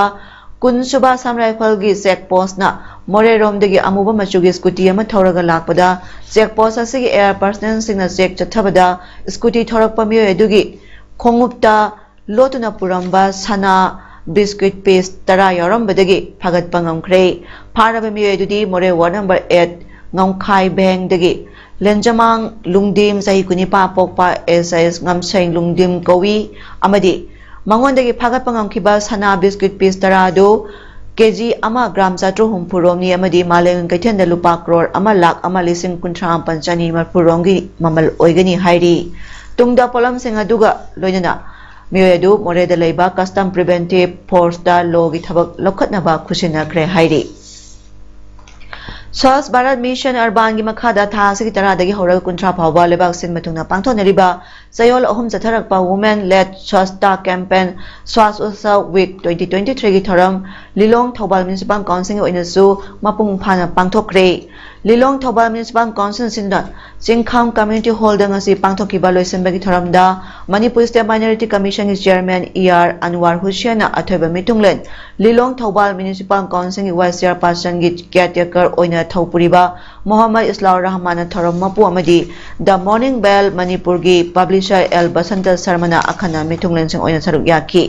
ꯀꯨꯟ ꯁꯨꯕ ꯑꯁꯥꯝ ꯔꯥꯏꯐꯜꯒꯤ ꯆꯦꯛ ꯄꯣꯁꯅ ꯃꯣꯔꯦꯔꯣꯝꯗꯒꯤ ꯑꯃꯨꯕ ꯃꯆꯨꯒꯤ ꯁ꯭ꯀꯨꯇꯤ ꯑꯃ ꯊꯧꯔꯒ ꯂꯥꯛꯄꯗ ꯆꯦꯛ ꯄꯣꯁ ꯑꯁꯤꯒꯤ ꯑꯦꯌꯥꯔ ꯄꯔꯁꯅꯦꯜꯁꯤꯡꯅ ꯆꯦꯛ ꯆꯠꯊꯕꯗ ꯁ꯭ꯀꯨꯇꯤ ꯊꯧꯔꯛꯄ ꯃꯤꯑꯣꯏ ꯑꯗꯨꯒꯤ ꯈꯣꯡꯎꯞꯇ ꯂꯣꯠꯇꯨꯅ ꯄꯨꯔꯝꯕ ꯁꯅꯥ ꯕꯤꯁꯀ꯭ꯋꯤꯠ ꯄꯤꯁ ꯇꯔꯥ ꯌꯥꯎꯔꯝꯕꯗꯒꯤ ꯐꯥꯒꯠꯄ ꯉꯝꯈ꯭ꯔꯦ꯫ ꯐꯥꯔꯕ ꯃꯤꯑꯣꯏ ꯑꯗꯨꯗꯤ ꯃꯣꯔꯦ ꯋꯥꯔꯗ ꯅꯝꯕꯔ ꯑꯦꯠ ꯉꯝꯈꯥꯏ ꯚꯦꯡꯗꯒꯤ ꯂꯦꯟꯖꯃꯥꯡ ꯂꯨꯡꯗꯤꯝ, ꯆꯍꯤ ꯀꯨꯟꯅꯤꯄꯥꯟ ꯄꯣꯛꯄ ꯑꯦꯁ ꯑꯦꯁ ꯉꯝꯁꯩ ꯂꯨꯡꯗꯤꯝ ꯀꯧꯏ ꯑꯃꯗꯤ ꯃꯉꯣꯟꯗꯒꯤ ꯐꯥꯒꯠꯄ ꯉꯝꯈꯤꯕ ꯁꯅꯥ ꯕꯤꯁꯀ꯭ꯋꯤꯠ ꯄꯤꯁ ꯇꯔꯥ ꯑꯗꯨ ꯀꯦ ꯖꯤ ꯑꯃ ꯒ꯭ꯔꯥꯝ ꯆꯥꯇ꯭ꯔꯨꯛ ꯍꯨꯝꯐꯨ ꯔꯣꯝꯅꯤ ꯑꯃꯗꯤ ꯃꯥꯂꯦꯝ ꯀꯩꯊꯦꯜꯗ ꯂꯨꯄꯥ ꯀ꯭ꯔꯣꯔ ꯑꯃ ꯂꯥꯈ ꯑꯃ ꯂꯤꯁꯤꯡ ꯀꯨꯟꯊ꯭ꯔꯥ ꯃꯥꯄꯟ ꯆꯅꯤ ꯃꯔꯤꯐꯨ ꯔꯣꯝꯒꯤ ꯃꯃꯜ ꯑꯣꯏꯒꯅꯤ ꯍꯥꯏꯔꯤ꯫ ꯇꯨꯡꯗ ꯄꯣꯠꯂꯝꯁꯤꯡ ꯑꯗꯨꯒ ꯂꯣꯏꯅꯅ ꯃꯤꯑꯣꯏ ꯑꯗꯨ ꯃꯣꯔꯦꯗ ꯂꯩꯕ Custom Preventive Forceꯇ lawꯒꯤ ꯊꯕꯛ ꯂꯧꯈꯠꯅꯕ ꯈꯨꯠꯁꯤꯟꯅꯈ꯭ꯔꯦ ꯍꯥꯏꯔꯤ꯫ Swachh Bharat Mission Urbanꯒꯤ ꯃꯈꯥꯗ ꯊꯥ ꯑꯁꯤꯒꯤ ꯇꯔꯥꯗꯒꯤ ꯍꯧꯔꯒ ꯀꯨꯟꯊ꯭ꯔꯥ ꯐꯥꯎꯕ ꯂꯩꯕꯥꯛ ꯁꯤꯟꯕ ꯊꯨꯡꯅ ꯄꯥꯡꯊꯣꯛꯅꯔꯤꯕ ꯆꯌꯣꯜ ꯑꯍꯨꯝ ꯆꯠꯊꯔꯛꯄ Women Led Swachhta Campaign Swachh Utsav Week twenty twenty-threeꯒꯤ ꯊꯧꯔꯝ ꯂꯤꯂꯣꯡ ꯊꯧꯕꯥꯜ Municipal Councilꯒꯤ ꯑꯣꯏꯅꯁꯨ ꯃꯄꯨꯡ ꯐꯥꯅ ꯄꯥꯡꯊꯣꯛꯈ꯭ꯔꯦ꯫ ꯂꯤꯂꯣꯡ ꯊꯧꯕꯥꯜ Municipal Council ꯑꯁꯤꯅ ꯆꯤꯡꯈꯥꯝ Community Hallꯗ ꯉꯁꯤ ꯄꯥꯡꯊꯣꯛꯈꯤꯕ ꯂꯣꯏꯁꯤꯟꯕꯒꯤ ꯊꯧꯔꯝꯗ Manipur State Minority Commissionꯒꯤ Chairman E R Anwar Husseinꯅ ꯑꯊꯣꯏꯕ ꯃꯤꯊꯨꯡꯂꯦꯟ, ꯂꯤꯂꯣꯡ ꯊꯧꯕꯥꯜ Municipal Councilꯒꯤ Vice Chairpersonꯒꯤ caretaker ꯑꯣꯏꯅ ꯊꯧꯄꯨꯔꯤꯕ ꯃꯣꯍꯝꯃꯗ ꯏꯁꯂꯥꯎ ꯔꯍꯃꯥꯟꯅ ꯊꯧꯔꯝ ꯃꯄꯨ ꯑꯃꯗꯤ The Morning Bell ꯃꯅꯤꯄꯨꯔꯒꯤ publisher ꯑꯦꯜ ꯕꯁꯟꯇ ꯁꯔꯃꯅ ꯑꯈꯟꯅ ꯃꯤꯊꯨꯡꯂꯦꯟꯁꯤꯡ ꯑꯣꯏꯅ ꯁꯔꯨꯛ ꯌꯥꯈꯤ꯫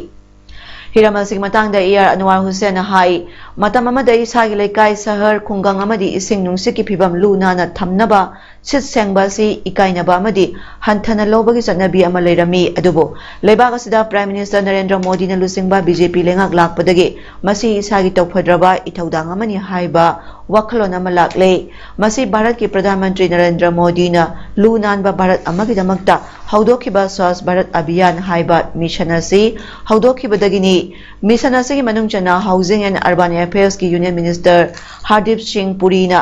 ꯍꯤꯔꯝ ꯑꯁꯤꯒꯤ ꯃꯇꯥꯡꯗ ꯏ ꯑꯥꯔ ꯑꯟꯋꯥꯔ ꯍꯨꯁꯦꯟꯅ ꯍꯥꯏ, ꯃꯇꯝ ꯑꯃꯗ ꯏꯁꯥꯒꯤ ꯂꯩꯀꯥꯏ, ꯁꯍꯔ, ꯈꯨꯡꯒꯪ ꯑꯃꯗꯤ ꯏꯁꯤꯡ ꯅꯨꯡꯁꯤꯠꯀꯤ ꯐꯤꯕꯝ ꯂꯨ ꯅꯥꯟꯅ ꯊꯝꯅꯕ, ꯁꯤꯠ ꯁꯦꯡꯕ ꯑꯁꯤ ꯏꯀꯥꯏꯅꯕ ꯑꯃꯗꯤ ꯍꯟꯊꯅ ꯂꯧꯕꯒꯤ ꯆꯠꯅꯕꯤ ꯑꯃ ꯂꯩꯔꯝꯃꯤ꯫ ꯑꯗꯨꯕꯨ ꯂꯩꯕꯥꯛ ꯑꯁꯤꯗ Prime Minister ꯅꯔꯦꯟꯗ꯭ꯔ ꯃꯣꯗꯤꯅ ꯂꯨꯆꯤꯡꯕ B J P ꯂꯩꯉꯥꯛ ꯂꯥꯛꯄꯗꯒꯤ ꯃꯁꯤ ꯏꯁꯥꯒꯤ ꯇꯧꯐꯗ꯭ꯔꯕ ꯏꯊꯧꯗꯥꯡ ꯑꯃꯅꯤ ꯍꯥꯏꯕ ꯋꯥꯈꯜꯂꯣꯟ ꯑꯃ ꯂꯥꯛꯂꯦ꯫ ꯃꯁꯤ ꯚꯥꯔꯠꯀꯤ ꯄ꯭ꯔꯙꯥꯟ ꯃꯟꯇ꯭ꯔꯤ ꯅꯔꯦꯟꯗ꯭ꯔ ꯃꯣꯗꯤꯅ ꯂꯨ ꯅꯥꯟꯕ ꯚꯥꯔꯠ ꯑꯃꯒꯤꯗꯃꯛꯇ ꯍꯧꯗꯣꯛꯈꯤꯕ ꯁ꯭ꯋꯥꯁ ꯚꯥꯔꯠ ꯑꯚꯤꯌꯥꯟ ꯍꯥꯏꯕ mission ꯑꯁꯤ ꯍꯧꯗꯣꯛꯈꯤꯕꯗꯒꯤꯅꯤ꯫ Mission ꯑꯁꯤꯒꯤ ꯃꯅꯨꯡ ꯆꯟꯅ Housing and Urban Affairsꯀꯤ Union Minister Hardeep ꯁꯤꯡ ꯄꯨꯔꯤꯅ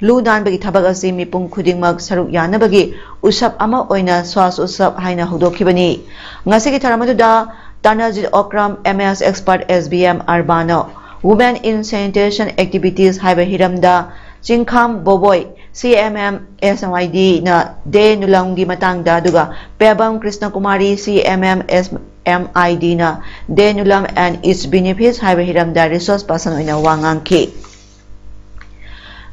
ꯂꯨ ꯅꯥꯟꯕꯒꯤ ꯊꯕꯛ ꯑꯁꯤ ꯃꯤꯄꯨꯝ ꯈꯨꯗꯤꯡꯃꯛ ꯁꯔꯨꯛ ꯌꯥꯅꯕꯒꯤ ꯎꯠꯁꯕ ꯑꯃ ꯑꯣꯏꯅ ꯁ꯭ꯋꯥꯁ ꯎꯠꯁꯕ ꯍꯥꯏꯅ ꯍꯧꯗꯣꯛꯈꯤꯕꯅꯤ꯫ ꯉꯁꯤꯒꯤ ꯊꯧꯔꯝ ꯑꯗꯨꯗ ꯇꯥꯅꯥꯖꯤꯠ Okram, M S Expert, S B M Urban, Women in Sanitation Activities ꯍꯥꯏꯕ ꯍꯤꯔꯝꯗ ꯆꯤꯡꯈꯥꯝ ꯕꯣꯕꯣꯏ, C M M S M I Dꯅ ꯗꯦ ꯅꯨꯂꯝꯒꯤ ꯃꯇꯥꯡꯗ, ꯑꯗꯨꯒ Pebam Krishna Kumari, C M M S M I Dꯅ day ꯅꯨꯂꯝ and its benefits ꯍꯥꯏꯕ ꯍꯤꯔꯝꯗ resource person ꯑꯣꯏꯅ ꯋꯥ ꯉꯥꯡꯈꯤ꯫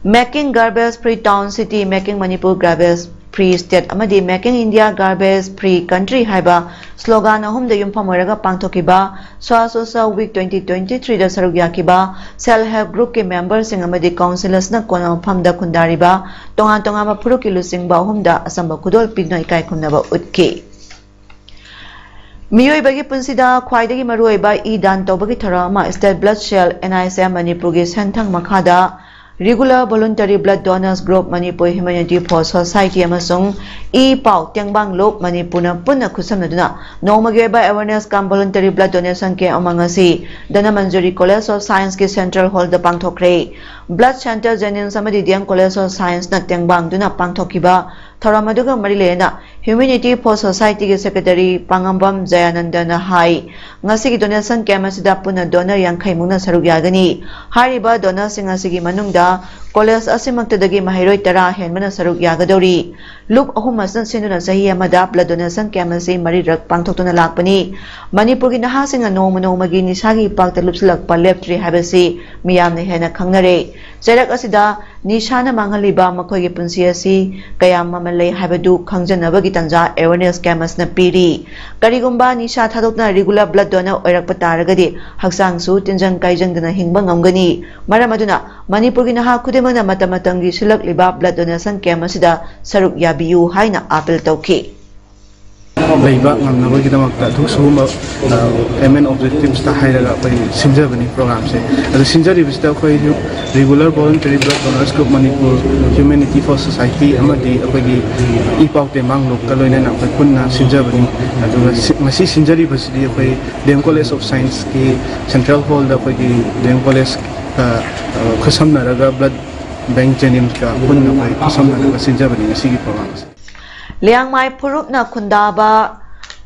Making Garbage Free Town City, Making Manipur Garbage Free State ꯑꯃꯗꯤ Making India Garbage Free Country ꯍꯥꯏꯕ slogan ꯑꯍꯨꯝꯗ ꯌꯨꯝꯐꯝ ꯑꯣꯏꯔꯒ ꯄꯥꯡꯊꯣꯛꯈꯤꯕ ꯁ꯭ꯋꯥꯁ ꯎꯠꯁꯕ Week twenty twenty-threeꯗ ꯁꯔꯨꯛ ꯌꯥꯈꯤꯕ Self Help Groupꯀꯤ memberꯁꯤꯡ ꯑꯃꯗꯤ councillorꯅ ꯀꯣꯟꯕ ꯃꯐꯝꯗ ꯈꯨꯟꯗꯥꯔꯤꯕ ꯇꯣꯉꯥꯟ ꯇꯣꯉꯥꯟꯕ ꯐꯨꯔꯨꯞꯀꯤ ꯂꯨꯆꯤꯡꯕ ꯑꯍꯨꯝꯗ ꯑꯆꯝꯕ ꯈꯨꯗꯣꯜ ꯄꯤꯗꯨꯅ ꯏꯀꯥꯏ ꯈꯨꯝꯅꯕ ꯎꯠꯈꯤ꯫ ꯃꯤꯑꯣꯏꯕꯒꯤ ꯄꯨꯟꯁꯤꯗ ꯈ꯭ꯋꯥꯏꯗꯒꯤ ꯃꯔꯨꯑꯣꯏꯕ ꯏ ꯗꯥꯟ ꯇꯧꯕꯒꯤ ꯊꯧꯔꯝ ꯑꯃ State Blood Cell, N I C M ꯃꯅꯤꯄꯨꯔꯒꯤ ꯁꯦꯟꯊꯪ ꯃꯈꯥꯗ Regular Voluntary Blood Donors Group Manipur, Humanity for Society ꯑꯃꯁꯨꯡ ꯏ ꯄꯥꯎ ꯇꯦꯡꯕꯥꯡ ꯂꯨꯞ ꯃꯅꯤꯄꯨꯔꯅ ꯄꯨꯟꯅ ꯈꯨꯠꯁꯝꯅꯗꯨꯅ ꯅꯣꯡꯃꯒꯤ ꯑꯣꯏꯕ awareness cum voluntary blood donation camp ꯑꯃ ꯉꯁꯤ Dhanamanjuri College of Scienceꯀꯤ Central Hallꯗ ꯄꯥꯡꯊꯣꯛꯈ꯭ꯔꯦ꯫ Blood Center, Jennings ꯑꯃꯗꯤ D M College of Scienceꯅ ꯇꯦꯡꯕꯥꯡꯗꯨꯅ ꯄꯥꯡꯊꯣꯛꯈꯤꯕ ꯊꯧꯔꯝ ꯑꯗꯨꯒ ꯃꯔꯤ ꯂꯩꯅꯅ Humanity for Societyꯒꯤ Secretary ꯄꯥꯉꯝꯕꯝ ꯖꯌꯥꯅꯟꯗꯅ ꯍꯥꯏ, ꯉꯁꯤꯒꯤ donation camp ꯑꯁꯤꯗ ꯄꯨꯟꯅ donor ꯌꯥꯡꯈꯩ ꯃꯨꯛꯅ ꯁꯔꯨꯛ ꯌꯥꯒꯅꯤ꯫ ꯍꯥꯏꯔꯤꯕ donorꯁꯤꯡ ꯑꯁꯤꯒꯤ ꯃꯅꯨꯡꯗ college ꯑꯁꯤꯃꯛꯇꯗꯒꯤ ꯃꯍꯩꯔꯣꯏ ꯇꯔꯥ ꯍꯦꯟꯕꯅ ꯁꯔꯨꯛ ꯌꯥꯒꯗꯧꯔꯤ꯫ ꯂꯨꯞ ꯑꯍꯨꯝ ꯑꯁꯤꯅ ꯁꯤꯟꯗꯨꯅ ꯆꯍꯤ ꯑꯃꯗ blood donation camp ꯑꯁꯤ ꯃꯔꯤꯔꯛ ꯄꯥꯡꯊꯣꯛꯇꯨꯅ ꯂꯥꯛꯄꯅꯤ꯫ ꯃꯅꯤꯄꯨꯔꯒꯤ ꯅꯍꯥꯁꯤꯡꯅ ꯅꯣꯡꯃ ꯅꯣꯡꯃꯒꯤ ꯅꯤꯁꯥꯒꯤ ꯏꯄꯥꯛꯇ ꯂꯨꯞꯁꯤꯜꯂꯛꯄ ꯂꯦꯞꯇ꯭ꯔꯤ ꯍꯥꯏꯕꯁꯤ ꯃꯤꯌꯥꯝꯅ ꯍꯦꯟꯅ ꯈꯪꯅꯔꯦ꯫ ꯆꯩꯔꯛ ꯑꯁꯤꯗ ꯅꯤꯁꯥꯅ ꯃꯥꯡꯍꯜꯂꯤꯕ ꯃꯈꯣꯏꯒꯤ ꯄꯨꯟꯁꯤ ꯑꯁꯤ ꯀꯌꯥꯝ ꯃꯃꯜ ꯂꯩ ꯍꯥꯏꯕꯗꯨ ꯈꯪꯖꯅꯕꯒꯤ ꯇꯥꯟꯖꯥ awareness camp ꯑꯁꯤꯅ ꯄꯤꯔꯤ꯫ ꯀꯔꯤꯒꯨꯝꯕ ꯅꯤꯁꯥ ꯊꯥꯗꯣꯛꯇꯨꯅ regular blood donor ꯑꯣꯏꯔꯛꯄ ꯇꯥꯔꯒꯗꯤ ꯍꯛꯆꯥꯡꯁꯨ ꯇꯤꯟꯖꯪ ꯀꯥꯏꯖꯪꯗꯅ ꯍꯤꯡꯕ ꯉꯝꯒꯅꯤ꯫ ꯃꯔꯝ ꯑꯗꯨꯅ ꯃꯅꯤꯄꯨꯔꯒꯤ ꯅꯍꯥ ꯈꯨꯗꯤꯡꯃꯛꯅ ꯃꯇꯝ ꯃꯇꯝꯒꯤ ꯁꯤꯜꯂꯛꯂꯤꯕ blood donation camp ꯑꯁꯤꯗ ꯁꯔꯨꯛ ꯌꯥꯕꯤꯌꯨ ꯍꯥꯏꯅ appeal ꯇꯧꯈꯤ꯫ ꯂꯩꯕ ꯉꯝꯅꯕꯒꯤꯗꯃꯛꯇ ꯑꯗꯨ ꯁꯤꯒꯨꯝꯕ aim and objectivesꯇ ꯍꯥꯏꯔꯒ ꯑꯩꯈꯣꯏ ꯁꯤꯟꯖꯕꯅꯤ programꯁꯦ꯫ ꯑꯗꯨ ꯁꯤꯟꯖꯔꯤꯕꯁꯤꯗ ꯑꯩꯈꯣꯏ Regular Voluntary Blood Donors Group Manipur, Humanity for Society ꯑꯃꯗꯤ ꯑꯩꯈꯣꯏꯒꯤ ꯏ ꯄꯥꯎ ꯇꯦꯡꯕꯥꯡ ꯂꯨꯞꯀ ꯂꯣꯏꯅꯅ ꯑꯩꯈꯣꯏ ꯄꯨꯟꯅ ꯁꯤꯟꯖꯕꯅꯤ꯫ ꯑꯗꯨꯒ ꯁꯤ- ꯉꯁꯤ ꯁꯤꯟꯖꯔꯤꯕꯁꯤꯗꯤ ꯑꯩꯈꯣꯏ D M College of Scienceꯀꯤ Central Hallꯗ ꯑꯩꯈꯣꯏꯒꯤ D M Collegeꯀ ꯈꯨꯠꯁꯝꯅꯔꯒ Blood Bank Jennings ꯀ ꯄꯨꯟꯅ ꯑꯩꯈꯣꯏ ꯈꯨꯠꯁꯝꯅꯔꯒ ꯁꯤꯟꯖꯕꯅꯤ ꯉꯁꯤꯒꯤ programꯁꯦ꯫ ꯂꯤꯌꯥꯡꯃꯥꯏ ꯐꯨꯔꯨꯞꯅ ꯈꯨꯟꯗꯥꯕ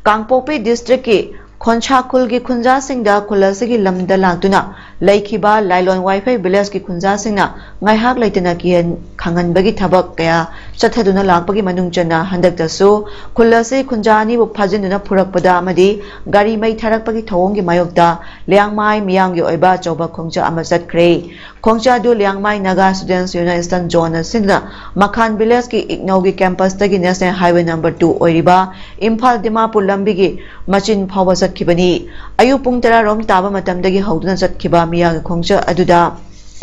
ꯀꯥꯡꯄꯣꯛꯄꯤ districtꯀꯤ ꯈꯣꯟꯁꯥꯈꯨꯜꯒꯤ ꯈꯨꯟꯖꯥꯁꯤꯡꯗ ꯈꯨꯜ ꯑꯁꯤꯒꯤ ꯂꯝꯗ ꯂꯥꯛꯇꯨꯅ ꯂꯩꯈꯤꯕ ꯂꯥꯏꯂꯣꯟ ꯋꯥꯏꯐꯩ villageꯀꯤ ꯈꯨꯟꯖꯥꯁꯤꯡꯅ ꯉꯥꯏꯍꯥꯛ ꯂꯩꯇꯅ ꯀꯤꯍꯟ ꯈꯪꯍꯟꯕꯒꯤ ꯊꯕꯛ ꯀꯌꯥ ꯆꯠꯊꯗꯨꯅ ꯂꯥꯛꯄꯒꯤ ꯃꯅꯨꯡ ꯆꯟꯅ ꯍꯟꯗꯛꯇꯁꯨ ꯈꯨꯜ ꯑꯁꯤ ꯈꯨꯟꯖꯥ ꯑꯅꯤꯕꯨ ꯐꯥꯖꯤꯟꯗꯨꯅ ꯐꯨꯔꯛꯄꯗ ꯑꯃꯗꯤ ꯒꯥꯔꯤ ꯃꯩ ꯊꯥꯔꯛꯄꯒꯤ ꯊꯧꯑꯣꯡꯒꯤ ꯃꯥꯌꯣꯛꯇ ꯂꯤꯌꯥꯡꯃꯥꯏ ꯃꯤꯌꯥꯝꯒꯤ ꯑꯣꯏꯕ ꯑꯆꯧꯕ ꯈꯣꯡꯆꯠ ꯑꯃ ꯆꯠꯈ꯭ꯔꯦ꯫ ꯈꯣꯡꯆꯠ ꯑꯗꯨ Liangmai Naga Students Union Eastern Zoneꯅ ꯁꯤꯟꯗꯨꯅ ꯃꯈꯥꯟ villageꯀꯤ ꯏꯛꯅꯧꯒꯤ campusꯇꯒꯤ National Highway number two ꯑꯣꯏꯔꯤꯕ ꯏꯝꯐꯥꯜ ꯗꯤꯃꯥꯄꯨꯔ ꯂꯝꯕꯤꯒꯤ ꯃꯆꯤꯟ ꯐꯥꯎꯕ ꯆꯠꯈꯤꯕꯅꯤ꯫ ꯑꯌꯨꯛ ꯄꯨꯡ ꯇꯔꯥ ꯔꯣꯝ ꯇꯥꯕ ꯃꯇꯝꯗꯒꯤ ꯍꯧꯗꯨꯅ ꯆꯠꯈꯤꯕ ꯃꯤꯌꯥꯝꯒꯤ ꯈꯣꯡꯆꯠ ꯑꯗꯨꯗ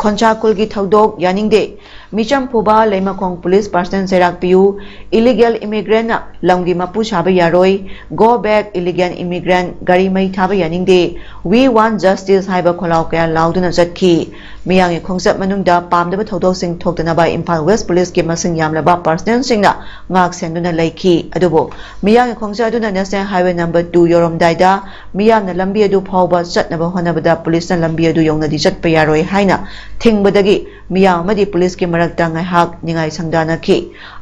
ꯈꯣꯟꯁꯥꯈꯨꯜꯒꯤ ꯊꯧꯗꯣꯛ ꯌꯥꯅꯤꯡꯗꯦ, ꯃꯤꯆꯝ ꯐꯨꯕ ꯂꯩꯃꯈꯣꯡ police personnel ꯆꯩꯔꯥꯛ ꯄꯤꯌꯨ, illegal immigrantꯅ ꯂꯝꯒꯤ ꯃꯄꯨ ꯁꯥꯕ ꯌꯥꯔꯣꯏ, go back illegal immigrant, ꯒꯥꯔꯤ ꯃꯩ ꯊꯥꯕ ꯌꯥꯅꯤꯡꯗꯦ, "We want justice" ꯍꯥꯏꯕ ꯈꯣꯜꯂꯥꯎ ꯀꯌꯥ ꯂꯥꯎꯗꯨꯅ ꯆꯠꯈꯤ꯫ ꯃꯤꯌꯥꯝꯒꯤ ꯈꯣꯡꯆꯠ ꯃꯅꯨꯡꯗ ꯄꯥꯝꯗꯕ ꯊꯧꯗꯣꯛꯁꯤꯡ ꯊꯣꯛꯇꯅꯕ ꯏꯝꯐꯥꯜ ꯋꯦꯁ ꯄꯨꯂꯤꯁꯀꯤ ꯃꯁꯤꯡ ꯌꯥꯝꯂꯕ ꯄꯥꯔꯁꯅꯦꯜꯁꯤꯡꯅ ꯉꯥꯛ ꯁꯦꯟꯗꯨꯅ ꯂꯩꯈꯤ꯫ ꯑꯗꯨꯕꯨ ꯃꯤꯌꯥꯝꯒꯤ ꯈꯣꯡꯆꯠ ꯑꯗꯨꯅ ꯅꯦꯁꯅꯦꯜ ꯍꯥꯏꯋꯦ ꯅꯝꯕꯔ ꯇꯨ ꯌꯧꯔꯝꯗꯥꯏꯗ ꯃꯤꯌꯥꯝꯅ ꯂꯝꯕꯤ ꯑꯗꯨ ꯐꯥꯎꯕ ꯆꯠꯅꯕ ꯍꯣꯠꯅꯕꯗ ꯄꯨꯂꯤꯁꯅ ꯂꯝꯕꯤ ꯑꯗꯨ ꯌꯧꯅꯗꯤ ꯆꯠꯄ ꯌꯥꯔꯣꯏ ꯍꯥꯏꯅ ꯊꯤꯡꯕꯗꯒꯤ ꯃꯤꯌꯥꯝ ꯑꯃꯗꯤ ꯄꯨꯂꯤꯁꯀꯤ ꯃꯔꯛꯇ ꯉꯥꯏꯍꯥꯛ ꯅꯤꯡꯉꯥꯏ ꯁꯪꯗꯥꯅꯈꯤ꯫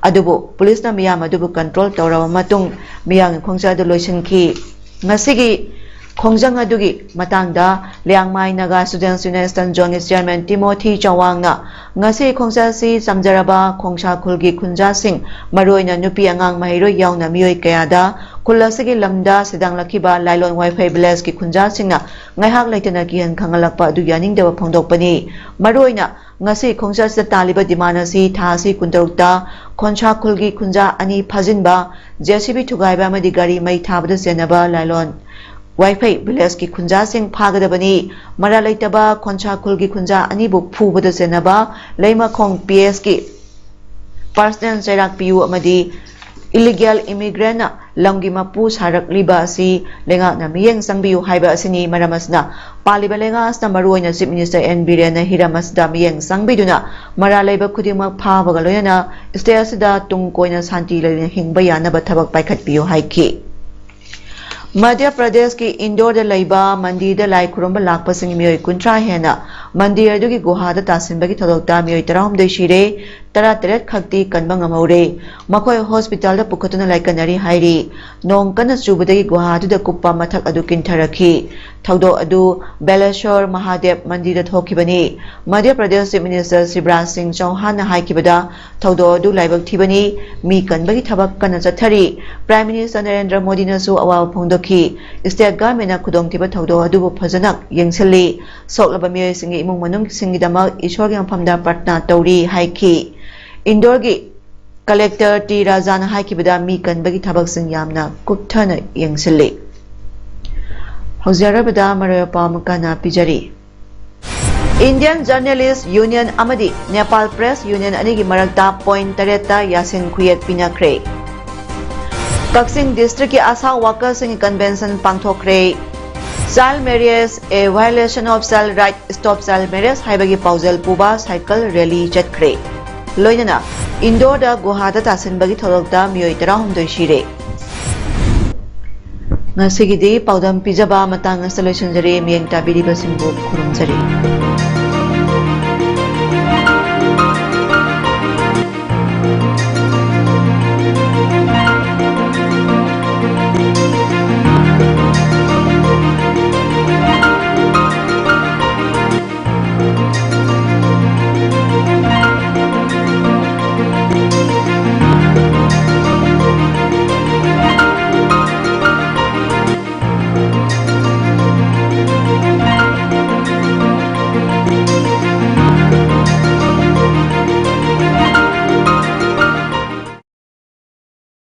ꯑꯗꯨꯕꯨ ꯄꯨꯂꯤꯁꯅ ꯃꯤꯌꯥꯝ ꯑꯗꯨꯕꯨ ꯀꯟꯇ꯭ꯔꯣꯜ ꯇꯧꯔꯕ ꯃꯇꯨꯡ ꯃꯤꯌꯥꯝꯒꯤ ꯈꯣꯡꯆꯠ ꯑꯗꯨ ꯂꯣꯏꯁꯤꯟꯈꯤ꯫ ꯉꯁꯤꯒꯤ ꯈꯣꯡꯖꯪ ꯑꯗꯨꯒꯤ ꯃꯇꯥꯡꯗ Liangmai Naga ꯁ꯭ꯇꯨꯗꯦꯟꯠꯁ unite eastern ꯖꯣꯟꯒꯤ chairman ꯇꯤꯃꯣꯊꯤ ꯆꯋꯥꯡꯅ, "ꯉꯁꯤ ꯈꯣꯡꯆꯠ ꯑꯁꯤ ꯆꯝꯖꯔꯕ ꯈꯣꯡꯁꯥ ꯈꯨꯜꯒꯤ ꯈꯨꯟꯖꯥꯁꯤꯡ, ꯃꯔꯨꯑꯣꯏꯅ ꯅꯨꯄꯤ ꯑꯉꯥꯡ ꯃꯍꯩꯔꯣꯏ ꯌꯥꯎꯅ ꯃꯤꯑꯣꯏ ꯀꯌꯥꯗ ꯈꯨꯜ ꯑꯁꯤꯒꯤ ꯂꯝꯗ ꯁꯤꯗꯥꯡꯂꯛꯈꯤꯕ ꯂꯥꯏꯂꯣꯟ ꯋꯥꯏꯐꯩ ꯚꯤꯂꯦꯖꯀꯤ ꯈꯨꯟꯖꯥꯁꯤꯡꯅ ꯉꯥꯏꯍꯥꯛ ꯂꯩꯇꯅ ꯀꯤꯍꯟ ꯈꯪꯍꯜꯂꯛꯄ ꯑꯗꯨ ꯌꯥꯅꯤꯡꯗꯕ ꯐꯣꯡꯗꯣꯛꯄꯅꯤ꯫ ꯃꯔꯨꯑꯣꯏꯅ ꯉꯁꯤ ꯈꯣꯡꯆꯠ ꯑꯁꯤꯗ ꯇꯥꯜꯂꯤꯕ ꯗꯤꯃꯥꯟ ꯑꯁꯤ ꯊꯥ ꯑꯁꯤ ꯀꯨꯟꯇꯔꯨꯛꯇ ꯈꯣꯟꯁꯥ ꯈꯨꯜꯒꯤ ꯈꯨꯟꯖꯥ ꯑꯅꯤ ꯐꯥꯖꯤꯟꯕ, ꯖꯦ ꯁꯤ ꯕꯤ ꯊꯨꯒꯥꯏꯕ ꯑꯃꯗꯤ ꯒꯥꯔꯤ ꯃꯩ ꯊꯥꯕꯗ ꯆꯦꯟꯅꯕ ꯂꯥꯏꯂꯣꯟ ꯋꯥꯏꯐꯩ ꯚꯤꯂꯦꯖꯀꯤ ꯈꯨꯟꯖꯥꯁꯤꯡ ꯐꯥꯒꯗꯕꯅꯤ꯫ ꯃꯔꯥꯜ ꯂꯩꯇꯕ ꯈꯣꯟꯁꯥ ꯈꯨꯜꯒꯤ ꯈꯨꯟꯖꯥ ꯑꯅꯤꯕꯨ ꯐꯨꯕꯗ ꯆꯦꯟꯅꯕ ꯂꯩꯃꯈꯣꯡ ꯄꯤ ꯑꯦꯁꯀꯤ ꯄꯥꯔꯁꯅꯦꯜ ꯆꯩꯔꯥꯛ ꯄꯤꯌꯨ ꯑꯃꯗꯤ ꯏꯂꯤꯒꯦꯜ ꯏꯃꯤꯒ꯭ꯔꯦꯟꯅ ꯂꯝꯒꯤ ꯃꯄꯨ ꯁꯥꯔꯛꯂꯤꯕ ꯑꯁꯤ ꯂꯩꯉꯥꯛꯅ ꯃꯤꯠꯌꯦꯡ ꯆꯪꯕꯤꯌꯨ ꯍꯥꯏꯕ ꯑꯁꯤꯅꯤ꯫ ꯃꯔꯝ ꯑꯁꯤꯅ ꯄꯥꯜꯂꯤꯕ ꯂꯩꯉꯥꯛ ꯑꯁꯤꯅ ꯃꯔꯨꯑꯣꯏꯅ ꯆꯤꯐ ꯃꯤꯅꯤꯁꯇꯔ ꯑꯦꯟ ꯕꯤꯔꯦꯟꯅ ꯍꯤꯔꯝ ꯑꯁꯤꯗ ꯃꯤꯠꯌꯦꯡ ꯆꯪꯕꯤꯗꯨꯅ ꯃꯔꯥꯜ ꯂꯩꯕ ꯈꯨꯗꯤꯡꯃꯛ ꯐꯥꯕꯒ ꯂꯣꯏꯅꯅ ꯁ꯭ꯇꯦꯠ ꯑꯁꯤꯗ ꯇꯨꯡ ꯀꯣꯏꯅ ꯁꯥꯟꯇꯤ ꯂꯩꯅ ꯍꯤꯡꯕ ꯌꯥꯅꯕ ꯊꯕꯛ ꯄꯥꯏꯈꯠꯄꯤꯌꯨ ꯍꯥꯏꯈꯤ꯫ ꯃꯙ꯭ꯌ ꯄ꯭ꯔꯗꯦꯁꯀꯤ ꯏꯟꯗꯣꯔꯗ ꯂꯩꯕ ꯃꯟꯗꯤꯔꯗ ꯂꯥꯏ ꯈꯨꯔꯨꯝꯕ ꯂꯥꯛꯄꯁꯤꯡ ꯃꯤꯑꯣꯏ ꯀꯨꯟꯊ꯭ꯔꯥ ꯍꯦꯟꯅ ꯃꯟꯗꯤꯔ ꯑꯗꯨꯒꯤ ꯒꯨꯍꯥꯗ ꯇꯥꯁꯤꯟꯕꯒꯤ ꯊꯧꯗꯣꯛꯇ ꯃꯤꯑꯣꯏ ꯇꯔꯥꯍꯨꯝꯗꯣꯏ ꯁꯤꯔꯦ, ꯇꯔꯥꯇꯔꯦꯠ ꯈꯛꯇꯤ ꯀꯟꯕ ꯉꯝꯍꯧꯔꯦ꯫ ꯃꯈꯣꯏ ꯍꯣꯁꯄꯤꯇꯥꯜꯗ ꯄꯨꯈꯠꯇꯨꯅ ꯂꯥꯏꯀꯠꯅꯔꯤ ꯍꯥꯏꯔꯤ꯫ ꯅꯣꯡ ꯀꯟꯅ ꯆꯨꯕꯗꯒꯤ ꯒꯨꯍꯥ ꯑꯗꯨꯗ ꯀꯨꯞꯄ ꯃꯊꯛ ꯑꯗꯨ ꯀꯤꯟꯊꯔꯛꯈꯤ꯫ ꯊꯧꯗꯣꯛ ꯑꯗꯨ ꯕꯦꯂꯦꯁꯣꯔ ꯃꯍꯥꯗꯦꯕ ꯃꯟꯗꯤꯔꯗ ꯊꯣꯛꯈꯤꯕꯅꯤ꯫ ꯃꯙ꯭ꯌ ꯄ꯭ꯔꯗꯦꯁ ꯆꯤꯐ ꯃꯤꯅꯤꯁꯇꯔ ꯁꯤꯕꯔꯥꯖ ꯁꯤꯡ ꯆꯧꯍꯥꯟꯅ ꯍꯥꯏꯈꯤꯕꯗ, ꯊꯧꯗꯣꯛ ꯑꯗꯨ ꯂꯥꯏꯕꯛ ꯊꯤꯕꯅꯤ꯫ ꯃꯤ ꯀꯟꯕꯒꯤ ꯊꯕꯛ ꯀꯟꯅ ꯆꯠꯊꯔꯤ꯫ ꯄ꯭ꯔꯥꯏꯝ ꯃꯤꯅꯤꯁꯇꯔ ꯅꯔꯦꯟꯗ꯭ꯔ ꯃꯣꯗꯤꯅꯁꯨ ꯑꯋꯥꯕ ꯐꯣꯡꯗꯣꯛꯈꯤ꯫ ꯁ꯭ꯇꯦꯠ ꯒꯚꯔꯟꯃꯦꯟꯠꯅ ꯈꯨꯗꯣꯡꯊꯤꯕ ꯊꯧꯗꯣꯛ ꯑꯗꯨꯕꯨ ꯐꯖꯅ ꯌꯦꯡꯁꯤꯜꯂꯤ꯫ ꯁꯣꯛꯂꯕ ꯃꯤꯑꯣꯏꯁꯤꯡꯒꯤ ꯏꯃꯨꯡ ꯃꯅꯨꯡꯁꯤꯡꯒꯤꯗꯃꯛ ꯏꯁꯣꯔꯒꯤ ꯃꯐꯝꯗ ꯄ꯭ꯔꯊꯅꯥ ꯇꯧꯔꯤ ꯍꯥꯏꯈꯤ꯫ ꯏꯟꯗꯣꯔꯒꯤ ꯀꯂꯦꯛꯇꯔ ꯇꯤ ꯔꯥꯖꯥꯅ ꯍꯥꯏꯈꯤꯕꯗ, ꯃꯤ ꯀꯟꯕꯒꯤ ꯊꯕꯛꯁꯤꯡ ꯌꯥꯝꯅ ꯀꯨꯞꯊꯅ ꯌꯦꯡꯁꯤꯜꯂꯤ꯫ ꯍꯧꯖꯤꯛ ꯑꯔꯣꯏꯕꯗ ꯃꯔꯨꯑꯣꯏꯕ ꯄꯥꯎ ꯑꯃꯨꯛ ꯍꯟꯅ ꯄꯤꯖꯔꯤ꯫ ꯏꯟꯗꯤꯌꯟ ꯖꯔꯅꯦꯂꯤꯁ ꯌꯨꯅꯤꯌꯟ ꯑꯃꯗꯤ ꯅꯦꯄꯥꯜ ꯄ꯭ꯔꯦꯁ ꯌꯨꯅꯤꯌꯟ ꯑꯅꯤꯒꯤ ꯃꯔꯛꯇ ꯄꯣꯏꯟꯠ ꯇꯔꯦꯠꯇ ꯌꯥꯁꯤꯟ ꯈꯨꯌꯦꯠ ꯄꯤꯅꯈ꯭ꯔꯦ꯫ ꯀꯛꯆꯤꯡ ꯗꯤꯁꯇ꯭ꯔꯤꯛꯀꯤ ꯑꯥꯁꯥ ꯋꯥꯀꯔꯁꯤꯡꯒꯤ convention ꯄꯥꯡꯊꯣꯛꯈ꯭ꯔꯦ꯫ Child marriage, a violation of child right, stop child marriage ꯍꯥꯏꯕꯒꯤ ꯄꯥꯎꯖꯦꯜ ꯄꯨꯕ cycle rally ꯆꯠꯈ꯭ꯔꯦ꯫ ꯂꯣꯏꯅꯅ ꯏꯟꯗꯣꯔꯗ ꯒꯨꯍꯥꯗ ꯇꯥꯁꯤꯟꯕꯒꯤ ꯊꯧꯗꯣꯛꯇ ꯃꯤꯑꯣꯏ ꯇꯔꯥꯍꯨꯝꯗꯣꯏ ꯁꯤꯔꯦ꯫ ꯉꯁꯤꯒꯤꯗꯤ ꯄꯥꯎꯗꯝ ꯄꯤꯖꯕ ꯃꯇꯥꯡ ꯑꯁꯤꯗ ꯂꯣꯏꯁꯤꯟꯖꯔꯦ꯫ ꯃꯤꯠꯌꯦꯡ ꯇꯥꯕꯤꯔꯤꯕꯁꯤꯡꯕꯨ ꯈꯨꯔꯨꯝꯖꯔꯤ꯫